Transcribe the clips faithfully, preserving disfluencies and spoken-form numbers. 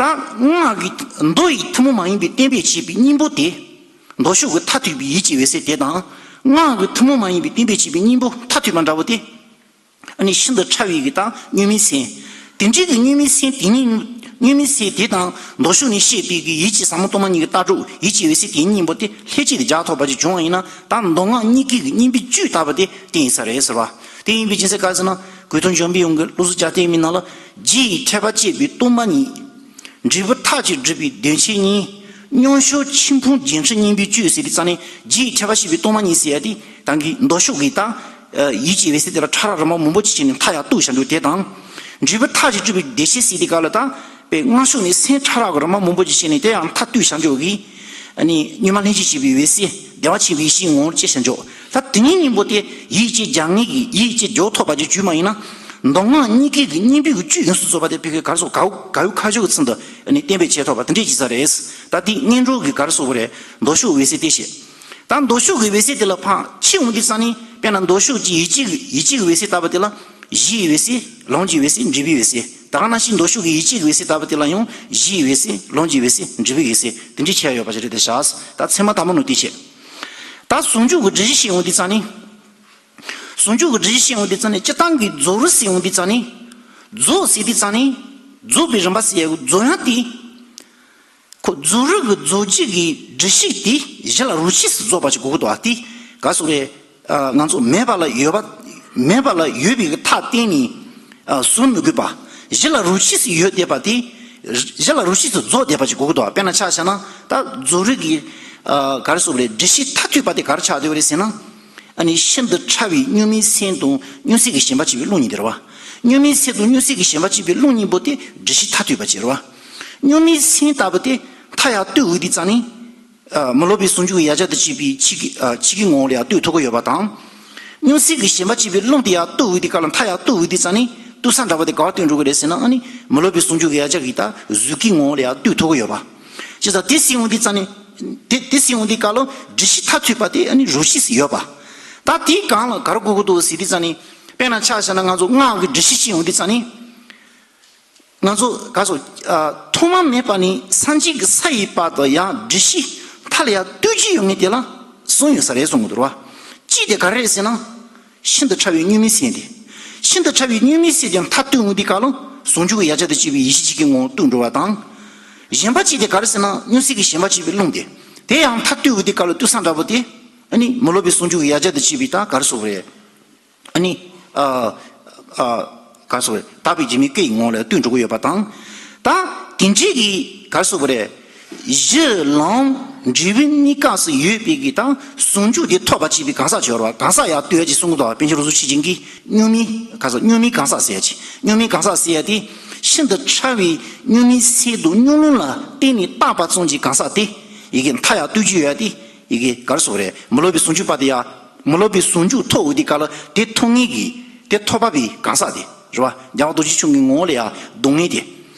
ད་སྔགས་ཀྱི་མདོ་ཡི་ཐུན་མོང་མ་ཡིན་པའི་བསྟན་པས་བྱས་པའི་སྙིང་པོ་དེ། མདོ་ཕྱོགས་ཀྱི་མཐར་ཐུག་པའི་ཡིད་ཀྱི་འོད་གསལ་དེ་དང་། སྔགས་ཀྱི་ཐུན་མོང་མ་ཡིན་པའི་བསྟན་པས་བྱས་པའི་སྙིང་པོ་མཐར་ཐུག་པ་འདྲ་བོ་དེ། ཨ་ནི་ཤིན་ཏུ་ཕྲ་བའི་གི་དང་གཉུག་མའི་སེམས། དེ་འདྲའི་གི་གཉུག་མའི་སེམས་དེ་ནི། གཉུག་མའི་སེམས་དེ་དང་མདོ་ཕྱོགས་ནས་བཤད་པའི་གི་ཡིད་ཀྱི་ཟབ་མོ་སྟོང་པ་ཉིད་ཀྱི་ལྟ་གྲུབ་ཡིད་ཀྱི་འོད་གསལ་དེའི་སྙིང་པོ་དེ་ལྷན་ཅིག་ཏུ་སྦྱར་ཐུབ་པ་ཅིག་བྱུང་བ་ཡིན་ན། ད་མདོ་སྔགས་གཉིས་ཀའི་གི་སྙིང་པོའི་བཅུད་ལྟ་བུ་དེ་བསྟན་ཡིན་ས་རེད་ཟེར་བ། དེ་ཡིན་པའི་རྒྱུ་མཚན་ག་རེ་ཟེར་ན། གོས་ཐུང་འཇམ་པའི་དབྱངས་ཀྱི་བློ་གཟུགས་བྱ་བསྟན་མའི་ནང་ལ། རྒྱུ་ཡི་ཕྲད་པ་བཅད་པའི་སྟོང་པ་ཉིད། འབྲས་བུ་མཐའ་གཅིག་སྒྲུབ་པའི་དོན་བྱེད་ཉིད། མཉམ་གཞག་ཆོས་ཕུང་རྒྱས་འཕྲོས་སྙིང་པོའི་བཅུད་ཟེར་དུས་ཙང་ནས། རྒྱུ་ཡི་ཕྲད་པ་བཅད་པའི་སྟོང་པ་ཉིད་ཟེར་ཡ་དེ་ད་གིན་མདོ་ཕྱོགས་ཀྱི་ད་ཡིད་ཀྱི་འོད་གསལ་དེ་ལ་ཕྲ་རགས་རིམ་པ་མང་པོ་ཅིག་བྱས་ནས་མཐའ་ཡར་གཏུགས་བཞག་འགྲོ་དེ་དང་། འབྲས་བུ་མཐའ་གཅིག་སྒྲུབ་པའི་དོན་བྱེད་ཟེར་དུས་སྐབས་ལ། ད་དཔེ་སྔགས་ཕྱོགས་ནས་སེམས་ཕྲ་རགས་རིམ་པ་མང་པོ་ཅིག་བྱས་ནས་དེ་ཡང་མཐར་གཏུགས་བཞག་འགྲོ་གི། ཨ་ནི་གཉུག་མ་ལྷན་ཅིག་བྱེད་པའི་འོད་གསལ་བདེ་བ་ཆེན་པོའི་ཡེ་ཤེས་ངོ་བོར་སྐྱེ་བཞག་འགྲོ། ད་དེ་ཉིད་སྙིང་པོ་དེ་ཡིད་ཀྱི་རྒྱབ་ངེས་ཀྱི་ཡིད་ཀྱི་རྒྱབ་ཐོབ་པ་ཅིག་བྱུང་བ་ཡིན་ན། མདོ་སྔགས་གཉིས་ཀའི་གི་སྙིང་པོའི་གི་བཅུད་ཡོངས་སུ་རྫོགས་པ་དེ་ཕ་གི་ག་རེ་ཟེར། ག་ག་ཡུ་ཁ་ཤོ་གི་ཚུལ་དུ་ཨ་ནི་བསྟན་པའི་ཆེ་ཐོག་པ་དེ་འདྲས་ཀྱི་ས་རེད། ད་དེ་སྙིང་གྲོགས་ཀྱི་ག་རེ་ཟེར་དགོས་རེད། མདོ་ཕྱོགས་འོད་གསལ་དེ་བཤད། ད་མདོ་ཕྱོགས་ཀྱི་འོད་གསལ་དེ་ལ་ཕར་ཕྱིན་འོང་དུས་ཙང་ནི། དཔེར་ན་མདོ་ཕྱོགས་ཀྱི་ཡིད་ཀྱི་ཡིད་ཀྱི་འོད་གསལ་ལྟ་བུ་དེ་ལ། གཞིའི་འོད་གསལ། ལམ་གྱི་འོད་གསལ། འབྲས་བུའི་འོད་གསལ། ད་ག་ནང་བཞིན་མདོ་ཕྱོགས་ཀྱི་ཡིད་ཀྱི་འོད་གསལ་ལྟ་བུ་དེ་ལ་ཡང་། གཞིའི་འོད་གསལ། ལམ་གྱི་འོད་གསལ། འབྲས་བུའི་འོད་གསལ། དེ་འདྲའི་ཕྱེ་ཡོད་པ་ཞིག་རེད་དེ་བཞག། ད་ཚད་མ་དང་པོ་ནང་དེ་བྱས། ད་ཟུང་འཇུག་གི་སྒྲུབ་གཞི་བཤད་འོང་དུས་ཙང་ནི། ཟུང་འཇུག་གི་སྒྲུབ་གཞི་བཤད་འོང་དུས་ཙང་ནི། སྤྱིར་བཏང་གི་རྫོགས་རིམ་ཟེར་འོང་དུས་ཙང་ནི། རྫོགས་ཟེར་དུས་ཙང་ནི། རྫོགས་པའི་རིམ་པ་ཟེར་ཡ་གི་རྫོགས་ཡ་དེ། ཁོ་རྫོགས་རིམ་གྱི་རྫོགས་རྒྱུ་གི་སྒྲུབ་བྱེད་དེ་གཞི་ལ་རོལ་ཆས་སུ་རྫོགས་པ་ཞིག་དགོས་ཀྱི་འདུག་པ། དེ་ག་རེ་ཟེར་དགོས་རེད། ཨ། ང་ཚོ་མེད་པ་ལ་ཡོད་པ། མེད་པ་ལ་ཡོད་པའི་གི་མཐའ་གཏན་ནས། ཨ། ཟུར་མི་དགོས་པ། གཞི་ལ་རོལ་ཆས་སུ་ཡོད་བསྡད་པ་དེ། གཞི་ལ་རོལ་ཆས་སུ་རྫོགས་བསྡད་པ་ཞིག་དགོས་ཀྱི་འདུག། དཔེར་ན་ཆ་བཞག་ན། ད་རྫོགས་རིམ་གྱི། ཨ། ག་རེ་ཟེར་དགོས་རེད། སྒྲུབ་བྱེད་མཐར་ཐུག་པ་དེ་ག་རེ་ཆགས་བསྡད་པ་རེད་ཟེར་ན། ཨ་ནི་ཤིན་ཏུ་ཕྲ་བའི་གཉུག་མའི་སེམས་དང་གཉུག་སེམས་ཀྱི་ཞེན་པ་བཅས་པའི་རླུང་གཉིས་དེ་རེད་པ། གཉུག་མའི་སེམས་དང་གཉུག་སེམས་ཀྱི་ཞེན་པ་བཅས་པའི་རླུང་གཉིས་པོ་དེ་སྒྲུབ་བྱེད་མཐར་ཐུག་པ་ཅིག་རེད་པ། གཉུག་མའི་སེམས་ལྟ་བུ་དེ་མཐའ་ཡར་གཏུགས་འོང་དུས་ཙང་ནི། ཨ། མི་སློབ་པའི་ཟུང་འཇུག་གི་ཡང་རྩེ་དང་བཅས་པའི་ཆོས་ཀྱི། ཨ། ཆོས་ཀྱི་ངོ་བོ་ལ་ཡར་གཏུགས་ཐུབ་ཀྱི་ཡོད་པ་དང་། གཉུག་སེམས་ཀྱི་ཞེན་པ་བཅས་པའི་རླུང་དེ་ཡར་གཏུགས་འོང་དུས་སྐབས་ལ། མཐའ་ཡར་གཏུགས་འོང་དུས་ཙང་ནི། གཏུགས་ས་འདྲ་པོ་དེ་ག་པར་གཏུགས་འགྲོ་གི་རེད་ཟེར་ན། ཨ་ནི་མི་སློབ་པའི་ཟུང་འཇུག་གི་ཡང་རྩེ་གི་ད་གཟུགས་སྐུའི་ངོ་བོ་ལ་ཡར་གཏུགས་ཐུབ་ཀྱི་ཡོད་པ། བྱས་ཙང་དེ་ཟེར་འོང་དུས་ཙང་ནི། དེ་དེ་ཟེར་འོང་དུས་སྐབས་ལ་སྒྲུབ་བྱེད་མཐར་ཐུག་པ་དེ་ཨ་ནི་རོལ་ཆས་སུ་ཡོད་པ། ད་དེའི་སྒང་ལ་ག་རེ་དགོས་ཀྱི་འདུག་ཟེར་དུས་ཙང་ནི། དཔེར་ན་ཆ་བཞག་ན། ང་ཚོ་སྔགས་ཀྱི་སྒྲུབ་བྱེད་བཤད་འོང་དུས་ཙང་ནི། ང་ཚོ་ག་རེ་ཟེར། ཨ། ཐོག་མ་མེད་པ་ནས་སངས་རྒྱས་ཀྱི་ས་ཡི་བར་དུ་ཡང་སྒྲུབ་བྱེད་མཐའ་ལ་ཡར་གཏུགས་རྒྱུ་ཡོད་མཁན་དེ་ལ་གསུམ་ཡོད་ས་རེད་གསུང་གི་འདུག་པ། གཅིག་དེ་ག་རེ་རེད་ཟེར་ན། ཤིན་ཏུ་ཕྲ་བའི་གཉུག་མའི་སེམས་དེ། ཤིན་ཏུ་ཕྲ་བའི་གཉུག་མའི་སེམས་དེ་མཐར་གཏུགས་འོང་དུས་སྐབས་ལ། ཟུང་འཇུག་གི་ཡང་རྩེ་དང་བཅས་པའི་ཡེ་ཤེས་ཀྱི་ངོ་བོ་གཏུགས་འགྲོ་བ་དང་། གཞན་པ་གཅིག་དེ་ག་རེ་ཟེར་ན། གཉུག་སེམས་ཀྱི་ཞེན་པ་བཅས་པའི་རླུང་དེ། དེ་ཡང་མཐར་གཏུགས་འོང་དུས་སྐབས་ལ། གཏུགས་ས་འདྲ་པོ་དེ། ཨ་ནི་མི་སློབ་པའི་ཟུང་འཇུག་གི་ཡང་རྩེ་དང་བཅས་པའི་ད་ག་རེ་ཟེར་དགོས་རེད། ཨ་ནི། ཨ། ཨ། ག་རེ་ཟེར་དགོས་རེད། དག་པའི་འཇིགས་མེད་སྐུ་ཡི་ངོ་བོ་ལ་གཏུགས་འགྲོ་གི་ཡོད་པ་དང་། ད་དེ་འདྲའི་གི་ག་རེ་ཟེར་དགོས་རེད། གཞི་ལམ་འབྲས་བུ་གཉིས་ཀ་སུ་ཡོད་པའི་གི་ད་ཟུང་འཇུག་དེ་ཐོབ་པ་བྱེད་པའི་གང་ཟག་ཅིག་ཡོད་རེད་པ། གང་ཟག་ཡར་གཏུགས་ཡ་ཅིག་གསུང་གི་འདུག། པཎ་ཆེན་རྡོ་རྗེ་འཆང་གིས་གཉུག་མའི་ག་རེ་ཟེར། གཉུག་མའི་གང་ཟག་ཟེར་ཡ་ཅིག། གཉུག་མའི་གང་ཟག་ཟེར་ཡ་དེ། ཤིན་ཏུ་ཕྲ་བའི་གཉུག་མའི་སེམས་དང་གཉུག་ལམ་ལ་བརྟེན་ནས་བཏགས་པ་ཙམ་གྱི་གང་ཟག་དེ། ཡི་གེ་མཐའ་ཡར་གཏུགས་རྒྱུ་ཡོད་དེ། ཡི་གེ་ག་རེ་ཟེར་དགོས་རེད། མི་སློབ་པའི་ཟུང་འཇུག་པ་དེ་ཡང་། མི་སློབ་པའི་ཟུང་འཇུག་ཐོབ་འོང་དུས་སྐབས་ལ་དེ་ཐོབ་མཁན་གྱི། དེ་ཐོབ་པ་པའི་གང་ཟག་དེ་རེད་པ། རྒྱལ་བ་རྡོ་རྗེ་འཆང་གི་ངོ་བོ་ལ་ཡར་འདོན་མཁན་དེ།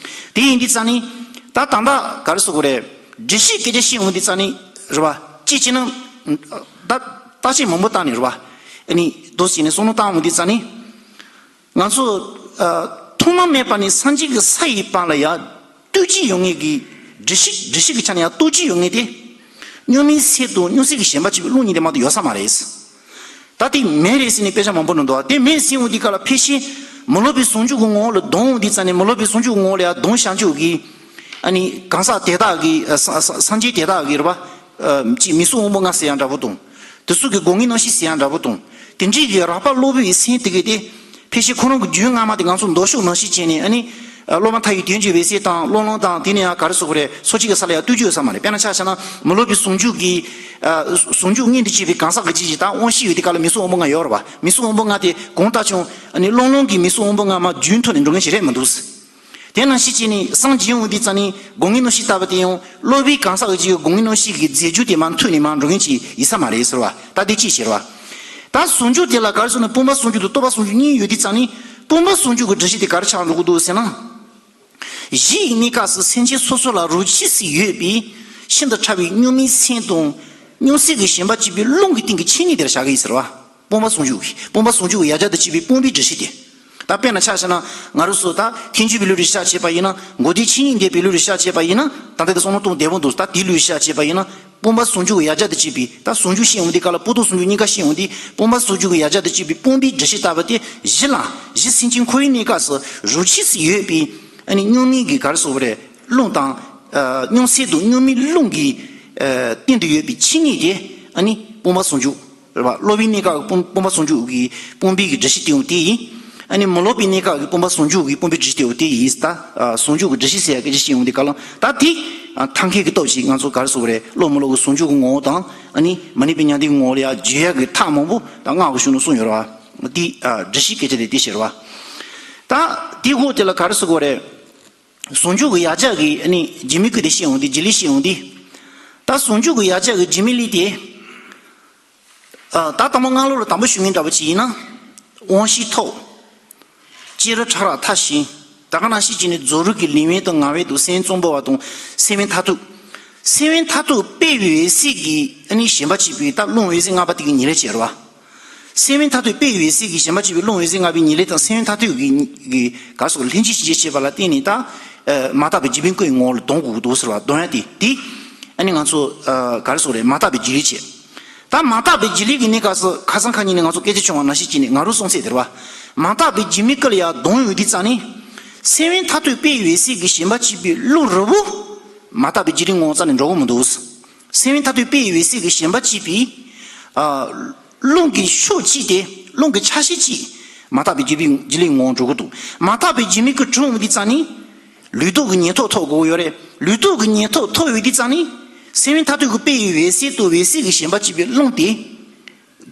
དེ་ཡིན་དུས་ཙང་ནི། ད་ད་ལྟ་ག་རེ་ཟེར་དགོས་རེད། སྒྲུབ་བྱེད་སྐད་ཆ་བཤད་འོང་དུས་ཙང་ནི་རེད་པ། གཅིག་བྱས་ན། ད་བརྟག་དཔྱད་མང་པོ་བཏང་ནས་རེད་པ། ཨ་ནི་འདུག་སེ་བྱས་ནས་བསམ་བློ་བཏང་འོང་དུས་ཙང་ནི། ང་ཚོ། ཨ། ཐོག་མ་མེད་པ་ནས་སངས་རྒྱས་ཀྱི་ས་ཡི་བར་ལ་ཡར་གཏུགས་རྒྱུ་ཡོད་མཁན་གྱི། སྒྲུབ་བྱེད། སྒྲུབ་བྱེད་ཀྱི་ཆ་ནས་ཡར་གཏུགས་རྒྱུ་ཡོད་མཁན་དེ། གཉུག་མའི་སེམས་དང་གཉུག་སེམས་ཀྱི་ཞེན་པ་བཅས་པའི་རླུང་གཉིས་དེ་མ་གཏོགས་ཡོད་ས་མ་རེད། ད་དེ་མེད་རེད་ཟེར་ནས་དཔེ་ཆ་མང་པོ་ནང་འདུག། དེ་མེད་ཟེར་འོང་དུས་སྐབས་ལ་ཕལ་ཆེར་མི་སློབ་པའི་ཟུང་འཇུག་གི་ངོ་བོ་ལ་འདོན་འོང་དུས་ཙང་ནས། མི་སློབ་པའི་ཟུང་འཇུག་གི་ངོ་བོ་ལ་ཡར་འདོན་བཞག་འཇོག་གི། ཨ་ནི་གང་ཟག་དེ་དག་གི། ཨ། ས་ས་སངས་རྒྱས་དེ་དག་གི་རེད་པ། ཨ། ཅིག་མིང་གཟུགས་དབང་པོ་ལྔ་ཟེར་ཡ་འདྲ་པོ་དང་། དེ་ཚོ་གི་སྒོ་ངའི་རྣམ་ཤེས་ཟེར་ཡ་འདྲ་པོ་དང་། དེ་འདྲའི་གི་རགས་པ་སློབ་དཔོན་གྱི་སེམས་དེ་གི་དེ། ཕལ་ཆེར་ཁོ་རང་གི་རྒྱུན་སྔ་མ་དེ་ང་ཚོ་མདོ་ཕྱོགས་ནང་བཞིན་བྱས་ནས། ཨ་ནི་སློབ་མ་མཐའ་ཡས་དོན་བརྒྱུད་འོད་གསལ་དང་སློབ་ལམ་དང་། དེ་ནས་ཡང་ག་རེ་ཟེར་དགོས་རེད། སོ་སྐྱེ་གི་ས་ལ་ཡར་གཏུགས་རྒྱུ་ཡོད་ས་མ་རེད། དཔེར་ན་ཆ་བཞག་ན་མི་སློབ་པའི་ཟུང་འཇུག་གི། ཨ། ཟུང་འཇུག་མངོན་དུ་བྱེད་པའི་གང་ཟག་གི་ཅིག་ཅིག་ད་དབང་ཤེས་ཡོད་དུས་སྐབས་ལ་མིང་གཟུགས་དབང་པོ་ལྔ་ཡོད་རེད་པ། མིང་གཟུགས་དབང་པོ་ལྔ་དེ་གང་ལྟར་ཀྱང་། ཨ་ནི་སློབ་ལམ་གྱི་མིང་གཟུགས་དབང་པོ་ལྔ་མར་རྒྱུན་མཐུད་ནས་འགྲོ་མཁན་ཞིག་རེད་མི་འདུག། དེ་ནང་བཞིན་བྱས་ནས་སངས་རྒྱས་འོང་དུས་ཙང་ནས་སྒོ་ངའི་རྣམ་ཤེས་ལྟ་བུ་དེ་ཡང་སློབ་པའི་གང་ཟག་གི་ཅིག་སྒོ་ངའི་རྣམ་ཤེས་ཀྱི་རྫས་འགྱུར་དེ་མར་མཐུད་ནས་མར་འགྲོ་མཁན་ཅིག་ཡིན་ས་མ་རེད་ཟེར་བ། ད་དེ་གཅིག་བྱས་རེད་པ། ད་ཟུང་འཇུག་དེ་ལ་ག་རེ་ཟེར་ན། སྤངས་པ་ཟུང་འཇུག་དང་རྟོགས་པ་ཟུང་འཇུག་གཉིས་ཡོད་དུས་ཙང་ནས། སྤངས་པ་ཟུང་འཇུག་གི་སྒྲུབ་བྱེད་དེ་ག་རེ་ཆགས་འགྲོ་གི་འདུག་ཟེར་ན། གཞི་ཡི་གནས་སྐབས་སུ་སེམས་ཅན་སོ་སོ་ལ་རོལ་ཆས་སུ་ཡོད་པའི་ཤིན་ཏུ་ཕྲ་བའི་གཉུག་མའི་སེམས་དང་གཉུག་སེམས་ཀྱི་ཞེན་པ་བཅས་པའི་རླུང་གི་སྟེང་གི་ཆོས་ཉིད་དེར་བཞག་གི་ཡིན་ཟེར་བ། སྤངས་པ་ཟུང་འཇུག་གི། སྤངས་པ་ཟུང་འཇུག་གི་ཡང་རྩེ་དང་བཅས་པའི་སྤངས་པའི་སྒྲུབ་བྱེད་དེ། ད་དཔེར་ན་ཆ་བཞག་ན་ང་རང་ཚོ་ད་ཐེག་མཆོག་པའི་ལུགས་ལ་ཤར་བྱས་པ་ཡིན་ན། མགོ་ཐོག་ཆོས་ཉིད་འདས་པའི་ལུགས་ལ་ཤར་བྱས་པ་ཡིན་ན། ད་ལྟ་གི་བསམ་བློ་གཏོང་བདེ་པོ་འདུག་ད་དེའི་ལུགས་ཤར་བྱས་པ་ཡིན་ན། སྤངས་པ་ཟུང་འཇུག་གི་ཡང་བསྐྱར་དུ་བྱས་པའི་ད་ཟུང་འཇུག་བཤད་ཡོང་དུས་སྐབས་ལ། སྤངས་རྟོགས་ཟུང་འཇུག་གཉིས་ཀ་བཤད་ཡོང་དུས། སྤངས་པ་ཟུང་འཇུག་གི་ཡང་བསྐྱར་དུ་བྱས་པའི་སྤངས་པའི་སྒྲུབ་བྱེད་ལྟ་བུ་དེ་གཞི་ལ། གཞི་སེམས་ཅན་འཁོར་བའི་གནས་སྐབས་སུ་རོ་ཁྱི་སུ་ཡོད་པའི། ཨ་ནི་སྙིགས་མའི་གི་ག་རེ་ཟེར་དགོས་རེད། རླུང་དང་། ཨ། སྙོམས་སེལ་དང་སྙིགས་མའི་རླུང་གི། ཨ། སྟེང་དུ་ཡོད་པའི་ཆོས་ཉིད་དེ། ཨ་ནི་སྤངས་པ་ཟུང་འཇུག་རེད་བ། སློབ་པའི་གནས་སྐབས་ཀྱི་སྤངས་སྤངས་པ་ཟུང་འཇུག་གི་སྤངས་པའི་གི་སྒྲུབ་བྱེད་དེ་ཡང་དེ་ཡིན། ཨ་ནི་མི་སློབ་པའི་གནས་སྐབས་ཀྱི་སྤངས་པ་ཟུང་འཇུག་གི་སྤངས་པའི་སྒྲུབ་བྱེད་དེ་ཡང་དེ་ཡིན། ད། ཨ། ཟུང་འཇུག་གི་སྒྲུབ་བྱེད་ཟེར་ཡ་སྐད་ཆ་བཤད་ཡོང་དུས་སྐབས་ལ། ད་དེ། ཨ། ཐབས་མཁས་ཀྱི་སྟོབས་ཀྱིས་ང་ཚོ་ག་རེ་ཟེར་དགོས་རེད། སློབ་མི་སློབ་ཀྱི་ཟུང་འཇུག་གི་ངོ་བོ་དང་། ཨ་ནི་མ་ཎི་པའི་མྱང་འདས་ཀྱི་ངོ་བོ་ལ་ཡ་བརྗོད་ཡ་གི་ཐབས་མང་པོ་ད་སྔགས་ཀྱི་གཞུང་ནང་གསུངས་ཡོད་རེད་བ། དེ། ཨ། སྒྲུབ་བྱེད་སྐད་ཆ་དེ་དེ་བཤད་རེད་བ། ད་དེའི་འོག་དེ་ལ་ག་རེ་ཟེར་དགོས་རེད། ཟུང་འཇུག་གི་ཡང་བསྐྱར་གྱི། ཨ་ནི་རྒྱུད་སྨིན་སྐུ་དེ་བཤད་ཡོང་དུས། རྒྱུད་ལུས་བཤད་ཡོང་དུས། ད་ཟུང་འཇུག་གི་ཡང་བསྐྱར་གྱི་རྒྱུད་སྨིན་ལུས་དེ། ཨ། ད་ལྟ་མ་སྔ་ལོགས་ལ་དང་པོ་ཞུ་མཁན་འདྲ་པོ་ཅིག་ཡིན་ན། དབང་ཤེས་ཐོབ། ཅེ་རུ་ཕྲ་རགས་མཐའ་ཞིང་། ད་ག་ནང་བཞིན་བྱས་ནས་རྫོགས་རིམ་གྱི་ལེགས་སྨོན་དང་ངག་དབང་དང་སེམས་ཙམ་པ་བ་དང་སེམས་དཔའི་མཐར་ཐུག་སེམས་དཔའི་མཐར་ཐུག་དཔལ་འོད་གསལ་གྱི། ཨ་ནི་ཞེན་པ་བཅད་པའི། ད་རླུང་འོད་ཟེར་ལྔ་པ་དེ་གི་ཉེར་ལེན་བྱེད་རེད་བ། སེམས་དཔའི་མཐར་ཐུག་དཔལ་འོད་གསལ་གྱི་ཞེན་པ་བཅད་པའི་རླུང་འོད་ཟེར་ལྔ་པའི་ཉེར་ལེན་དང་སེམས་དཔའི་མཐར་ཐུག་གི་གི་ག་རེ་ཟེར། ལྷན་ཅིག་སྐྱེས་བྱེད་བྱེད་པ་ལ་བརྟེན་ནས། ད། ཨ། མ་དག་པའི་རྒྱུད་སྨིན་སྐུ་ཡི་ངོ་བོ་ལ་ལྡང་དགོས་ཀྱི་འདུག་ཟེར་བ། ལྡང་ཡ་དེ་དེ། ཨ་ནི་ང་ཚོ། ཨ། ག་རེ་ཟེར་དགོས་རེད། མ་དག་པའི་རྒྱུད་ལུས་བྱེད། ད་མ་དག་པའི་རྒྱུད་ལུས་ཀྱི་གནས་སྐབས་སུ་ཁ་སང་ཁ་ཉིན་ནས་ང་ཚོ་སྐད་ཆ་བྱུང་བ་ནང་བཞིན་བྱས་ནས། ང་རང་གསུང་ཚད་དེ་རེད་བ། མ་དག་པའི་རྒྱུད་སྨིན་སྐུ་ལ་ཡ་ལྡང་ཡོང་དུས་ཙང་ནས། སེམས་དཔའི་མཐར་ཐུག་དཔལ་འོད་གསལ་གྱི་ཞེན་པ་བཅད་པའི་རླུང་རིལ་པོ་མ་དག་པའི་རྒྱུད་ལུས་ངོ་བོ་རྩ་ནས་འགྲོ་གི་མི་འདུག་སེམས་དཔའི་མཐར་ཐུག་དཔལ་འོད་གསལ་གྱི་ཞེན་པ་བཅད་པའི། ཨ། རླུང་གི་ཤུགས་གཅིག་དེ། རླུང་གི་ཆ་ཤས་གཅིག་མ་དག་པའི་རྒྱུད་པའི་རྒྱུད་ལུས་ངོ་བོ་འགྲོ་གི་འདུག་མ་དག་པའི་རྒྱུད་སྨིན་སྐུ་གྲུབ་ཡོང་དུས་ཙང་ནས། ལུགས་ལྡོག་གི་ཉན་ཐོས་ཐོབ་དགོས་ཀྱི་ཡོད་རེད། ལུགས་ལྡོག་གི་ཉན་ཐོས་ཐོབ་ཡོང་དུས་ཙང་ནས། སེམས་དཔའི་མཐར་ཐུག་གི་དཔལ་འོད་གསལ་དང་འོད་གསལ་གྱི་ཞེན་པ་བཅད་པའི་རླུང་དེ།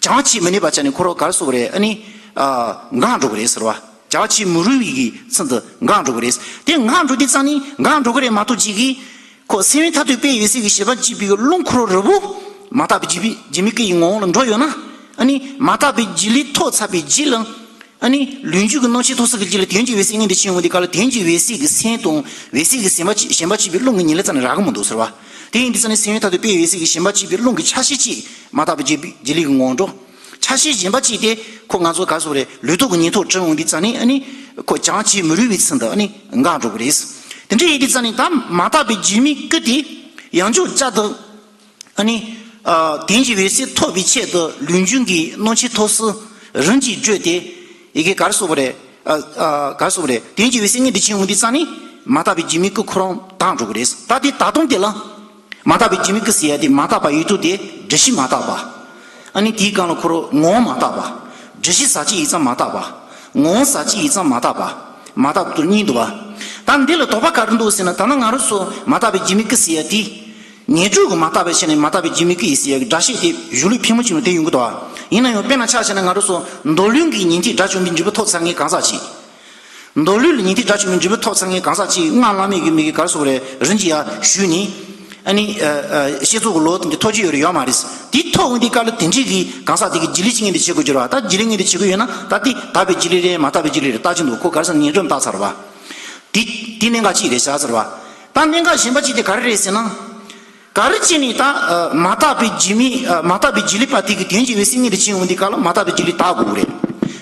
བྱང་ཆུབ་མི་ནུས་པ་ཆ་ནས་ཁོ་རང་ག་རེ་ཟེར་དགོས་རེད། ཨ་ནི། ཨ། འགག་འགྲོ་གི་རེད་ཟེར་བ། བྱང་ཆུབ་མི་རུང་བའི་གི་ཚུལ་དུ་འགག་འགྲོ་གི་རེད། དེ་འགག་འགྲོ་དུས་ཙང་ནས་འགག་འགྲོ་གི་རེད་མ་གཏོགས། ཅིག་གིས་ཁོ་སེམས་དཔའི་མཐར་ཐུག་དཔལ་འོད་གསལ་གྱི་ཞེན་པ་བཅད་པའི་རླུང་ཁོ་རང་རིལ་པོ་མ་དག་པའི་རྒྱུད་པའི་རྒྱུད་སྨིན་སྐུ་ཡི་ངོ་བོ་ལ་འགྲོ་ཡོང་ན། ཨ་ནི་མ་དག་པའི་རྒྱུད་ལུས་ཐོབ་ཚར་བའི་རྗེས་ལ། ཨ་ནི་ལུས་འབྱུང་གི་སྣང་མཆེད་ཐོབ་ཚར་བའི་རྗེས་ལ་དོན་གྱི་འོད་གསལ་མངོན་དུ་བྱེད་ཡོང་དུས་སྐབས་ལ། དོན་གྱི་འོད་གསལ་གྱི་སེམས་དང་འོད་གསལ་གྱི་ཞེན་པ་བཅད་ཞེན་པ་བཅད་པའི་རླུང་གི་ཉེར་ལེན་རྩ་ནས་རག་གི་མི་འདུག་ཟེར་བ། དེ་ཡིན་དུས་ཙང་ནས་སེམས་དཔའི་མཐར་ཐུག་དཔལ་འོད་གསལ་གྱི་ཞེན་པ་བཅད་པའི་རླུང་གི་ཆ་ཤས་གཅིག་མ་དག་པའི་རྒྱུད་པའི་རྒྱུད་ལུས་ཀྱི་ངོ་བོ་འགྲོ། ཆ་ཤས་གཞན་པ་གཅིག་དེ་ཁོ་ང་ཚོ་ག་རེ་ཟེར་དགོས་རེད། ལུགས་ལྡོག་གི་ཉན་ཐོས་གྲུབ་ཡོང་དུས་ཙང་ནས། ཨ་ནི་ཁོ་བྱང་ཆུབ་མི་རུང་བའི་ཚུལ་དུ། ཨ་ནི་འགག་འགྲོ་གི་རེད། དེ་འདྲ་ཡིན་དུས་ཙང་ནས། ད་མ་དག་པའི་རྒྱུད་སྨིན་སྐུ་དེ་ཡང་འཇོག་བྱ་དང་། ཨ་ནི། ཨ། དོན་གྱི་འོད་གསལ་ཐོབ་པའི་ཆེད་དུ་ལུས་འབྱུང་གི་སྣང་མཆེད་ཐོབ་ཚུལ་རིམ་གྱིས་བགྲོད་དེ། ཡི་གེ་ག་རེ་ཟེར་དགོས་རེད། ཨ། ཨ། ག་རེ་ཟེར་དགོས་རེད། དོན་གྱི་འོད་གསལ་མངོན་དུ་བྱེད་ཡོང་དུས་ཙང་ནས་མ་དག་པའི་རྒྱུད་སྨིན་སྐུ་ཁོ་རང་དག་འགྲོ་གི་རེད། ད་དེ་ད་དུང་དེ་ལ། མ་དག་པའི་རྒྱུད་སྨིན་སྐུ་ཟེར་ཡ་དེ། མ་དག་པ་ཡོད་དུས་དེ་སྒྲུབ་བྱེད་མ་དག་པ། ཨ་ནི་དེའི་སྒང་ལ་ཁོ་རང་ངོ་བོ་མ་དག་པ། སྒྲུབ་བྱེད་ཟག་བཅས་ཡིག་ཚང་མ་དག་པ། ངོ་བོ་ཟག་བཅས་ཡིག་ཚང་མ་དག་པ། མ་དག་པ་དེ་གཉིས་འདུག་བ། ད་འདི་ལ་དོགས་པ་ག་རེ་འདུག་ཟེར་ན། ད་ནི་ང་རང་ཚོ་མ་དག་པའི་རྒྱུད་སྨིན་སྐུ་ཟེར་ཡ་དེ། ངེས་འབྱུང་གིས་མ་དག་པའི་ཆ་ནས་མ་དག་པའི་རྒྱུད་སྨིན་སྐུ་ཡིན་ཟེར་ཡ་གི་སྒྲ་བཤད་དེ་གཞུང་ལུགས་ཕལ་མོ་ཆེ་ནང་དེ་ཡོང་གི་འདུག་བ། ཡིན་ན་ཡང་དཔེར་ན་ཆ་བཞག་ན། ང་རང་ཚོ་མདོ་ལུགས་ཀྱི་ཉན་ཐོས་དགྲ་བཅོམ་པའི་འབྲས་བུ་ཐོབ་ཚར་མཁན་གང་ཟག་ཅིག་མདོ་ལུགས་ལ་ཉན་ཐོས་དགྲ་བཅོམ་པའི་འབྲས་བུ་ཐོབ་ཚར་མཁན་གང་ཟག་ཅིག་སྔགས་བླ་མེད་ཀྱི་མི་གི་ག་རེ་ཟེར་དགོས་རེད། རིམ་གྱིས་ཡར་ཞུས་ནས། ཨ་ནི། ཨ། ཨ། བསྐྱེད་རྫོགས་ཀྱི་ལོ་དེ་འདྲ་ཐོབ་ཀྱི་ཡོད་རེད། ཡོད་མ་རེད། དེ་ཐོབ་ཡོང་དུས་སྐབས་ལ་དེ་འདྲའི་གི་གང་ཟག་དེ་གི་རྒྱུད་ལུས་ཅིག་མངོན་དུ་བྱེད་དགོས་ཀྱི་རེད་བ། ད་རྒྱུད་ལུས་མངོན་དུ་བྱེད་དགོས་ཡོད་ན། ད་དེ་དག་པའི་རྒྱུད་ལུས་རེད། མ་དག་པའི་རྒྱུད་ལུས་རེད། བརྟག་ཅིང་དོར། ཁོ་ག་རེ་ཟེར་ན་ངེས་འབྱུང་བརྟག་ཚར་བ། དེ་དེ་གནད་འགག་གཅིག་རེད་བཞག་ཟེར་བ། ད་གནད་འགག་གཞན་པ་གཅིག་དེ་ག་རེ་རེད་ཟེར་ན། ག་རེ་བྱས་ནས་ད། ཨ། མ་དག་པའི་རྒྱུད་སྨིན། ཨ། མ་དག་པའི་རྒྱུད་ལུས་པ་དེ་གི་དོན་གྱི་འོད་གསལ་མངོན་དུ་བྱེད་ཡོང་དུས་སྐབས་ལ་མ་དག་པའི་རྒྱུད་ལུས་དག་དགོས་རེད།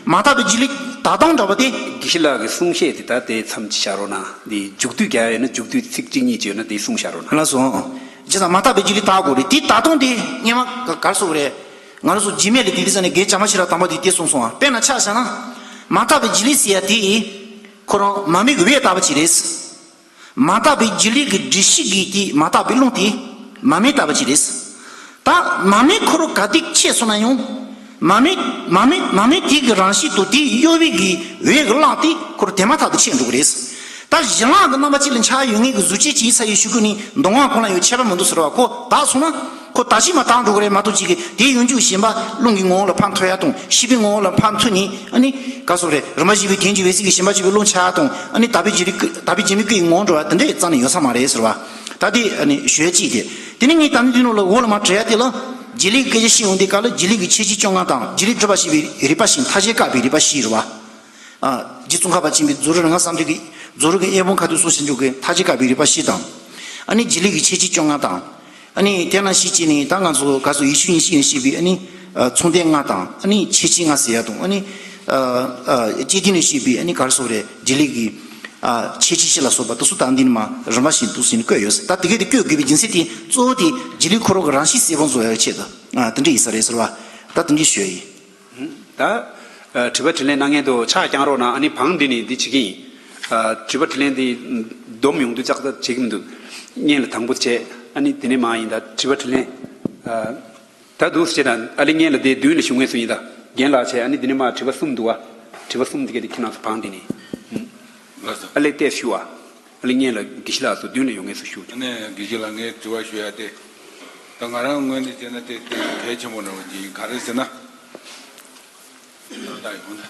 མ་དག་པའི་རྒྱུད་ལུས་དག་སྟངས་འདྲ་བ་དེ། དགེ་བཤེས་ལགས་ཀྱི་གསུང་བཤད་དེ་ད་དེ་མཚམས་ཅིག་བཞག་རོགས་གནང་། འདི་མཇུག་བསྡུ་རྒྱག་ཡོད་ན་མཇུག་བསྡུ་ཚིག་གཅིག་གཉིས་ཅིག་ཡོད་ན་དེ་གསུང་བཞག་རོགས་གནང་། ལགས་སོ། བྱས་ཙང་མ་དག་པའི་རྒྱུད་ལུས་དག་དགོས་རེད། དེ་དག་སྟངས་དེ་སྔོན་མ་ག་ག་རེ་ཟེར་དགོས་རེད། ང་རང་ཚོ་རྗེས་མའི་ལས་དེ་དུས་ཙམ་ནས་རྒན་བྱམས་པ་ཤེས་རབ་དམ་པ་དེས་དེ་གསུངས་སོང་ང་། དཔེར་ན་ཆ་བཞག་ན། མ་དག་པའི་རྒྱུད་ལུས་ཟེར་ཡ་དེ་ཁོ་རང་མར་མེ་གི་འོད་ལྟ་བུ་ཅིག་རེད། མ་དག་པའི་རྒྱུད་ལུས་ཀྱི་སྒྲིབ་བྱེད་ཀྱི་དེ་མ་དག་པའི་རླུང་དེ་མར་མེ་ལྟ་བུ་ཅིག་རེད། ད་མར་མེ་ཁོ་རང་ག་དུས་ཆད་སོང་ན་ཡང་། མར་མེ་མར་མེ་མར་མེ་དེ་གི་རང་བཞིན་དང་དེའི་གཡོ་བའི་གི་འོད་ཀྱི་རླབས་དེ་ཁོ་རང་དེ་མ་ཐག་ཏུ་ཆད་འགྲོ་གི་རེད། ད་གཞན་ལ་གི་རྣམ་པ་གཅིག་ལ་འཆར་ཡོང་མཁན་གྱི་གཟུགས་ཅན་ཅིག་ཡིན་ས་ཡི་ཤུ་གུ་ནི་མདོ་སྔགས་ཁོ་ན་ཡང་ཁྱད་པར་མི་འདུག་ཟེར་བ། ཁོ་དག་སོང་ན་ཁོ་དག་ཅིག་མ་དག་འགྲོ་གི་རེད་མ་གཏོགས། ཅིག་གི་དེའི་ཡོན་རྒྱུ་གཞན་པ་རླུང་གི་ངོ་བོ་ལ་ཕར་འཐོར་ཡ་དང་། ཤེས་པའི་ངོ་བོ་ལ་ཕར་འཐོར་ནས། ཨ་ནི་ག་ཟེར་དགོས་རེད། རིམ་པ་བཞིན་པའི་དོན་གྱི་འོད་གསལ་གྱི་ཞེན་པ་བཅད་པའི་རླུང་ཆགས་ཡ་དང་། ཨ་ནི་དག་པའི་རྒྱུད་ལུས་ཀྱི་དག་པའི་རྒྱུད་སྨིན་སྐུ་ཡི་ངོ་བོ་འགྲོ་བ་དེ་འདྲ་རྩ་ནས་ཡོད་ས་མ་རེད་ཟེར་བ། ད་དེ་ཨ་ནི་ཞུ་ཡ་གཅིག་དེ། དེ་ནས་ངས་ད་ནི་འདི་ནང་ལ་འོག་ལ་མར་བྲིས་ཡ་དེ་ལ། རྒྱུད་ལུས་ཀྱི་སྐད་ཆ་བཤད་ཡོང་དུས་སྐབས་ལ། རྒྱུད་ལུས་ཀྱི་ཁྱད་ཆོས་བཅོ་ལྔ་དང་། རྒྱུད་ལུས་སྒྲིབ་པ་ཞི་བའི་རིག་པ་བཞི། མཐའ་བཞིར་དཀར་པོའི་རིག་པ་བཞི་རེད་བ། ཨ། རྗེ་ཙོང་ཁ་པ་ཆེན་པོས་རྫོགས་རིམ་རིམ་ལྔ་གསང་འདུས་ཀྱི། རྫོགས་རིམ་གྱི་དབྱེ་བ་ཁ་ཐུག་གསུངས་བཞག་རྒྱུ་གི་མཐའ་བཞིར་དཀར་པོའི་རིག་པ་བཞི་དང་། ཨ་ནི་རྒྱུད་ལུས་ཀྱི་ཁྱད་ཆོས་བཅོ་ལྔ་དང་། ཨ་ནི་དེ་ནང་བཞིན་བྱས་ནས་ད་ང་ཚོ་ག་ཟེར། ཡིད་ཆེས་ཉིད་ཞིག་ནས་བཤད་པའི། ཨ་ནི་མཚུངས་ལྡན་ལྔ་དང་། ཨ་ནི་ཁྱད་ཆོས་ལྔ་ཟེར་ཡ་དང་། ཨ་ནི་ ཨ་ཨ་སྐྱེ་དུས་ནས་བཤད་པའི་ཨ་ནི་ག་རེ་ཟེར་དགོས་རེད། རྗེས་ལུས་ཀྱི་ཨ་ཁྱད་ཆོས་ཤིག་ལ་སོགས་པ་དེ་ཚོ་ད་འདི་ནས་མར་རིམ་པ་བཞིན་དུ་ཟིན་བཀོད་ཡོད་ཟེར། ད་དེ་གས་དེ་བཀོད་དགོས་པའི་རྒྱུ་མཚན་དེ་གཙོ་བོ་དེ་རྗེས་ལུས་ཁོ་རང་གི་རང་གཤིས་གསལ་པོ་བཟོ་ཡག་ཆེད་དུ་ཨ་དེ་འདྲ་ཡིན་ས་རེད་ཟེར་བ། ད་དེ་འདྲ་ཞུ་ཡ་ཡིན། ད་ཨ་དྲི་བ་དྲིས་ལན་གནང་མཁན་དུ་ཕྱག་བརྐྱངས་རོགས་གནང་། ཨ་ནི་བང་འདི་ནས་འདི་བྱེད་ཀྱི་ཡིན། ཨ་དྲི་བ་དྲིས་ལན་འདི་སྡོམ་ཡོང་དུས་ཙག་ཙག་བྱེད་ཀྱི་མི་འདུག་སྔོན་ལ་དང་པོ་བྱས། ཨ་ནི་དེ་ནས་མར་ཡིན། ད་དྲི་བ་དྲིས་ལན་ཨ་ད་འདུག་སེ་བྱས་ན་ཨ་ལེ་སྔོན་ལ་དེ་མདུན་ལ་བཞུགས་མཁན་སུ་ཡིན། ད་རྒན་ལགས་བྱས། ཨ་ནི་དེ་ནས་མར་དྲི་བ་གསུམ་འདུག་བ། དྲི་བ་གསུམ་དེ་ག་དེ་ཁྱེད་རང་ཚོ་བང་འདི་ནས། ལགས་སོ། ཨ་ལེ་བལྟས་ཞུ་བ། ཨ་ལེ་སྔོན་ལ་དགེ་བཤེས་ལགས་སུ་མདུན་ལ་ཡོང་མཁན་སུ་ཞུ། ཨ་ནི་དགེ་བཤེས་ལགས་ངས་དྲི་བ་ཞུ་ཡ་དེ། ད་ང་རང་ངོས་ནས་བྱས་ན་དེ་དེ་གལ་ཆེན་པོ་འདྲ་བོ་ཅིག་ཡིན། ག་རེ་ཟེར་ན། ད་ཡོང་ད།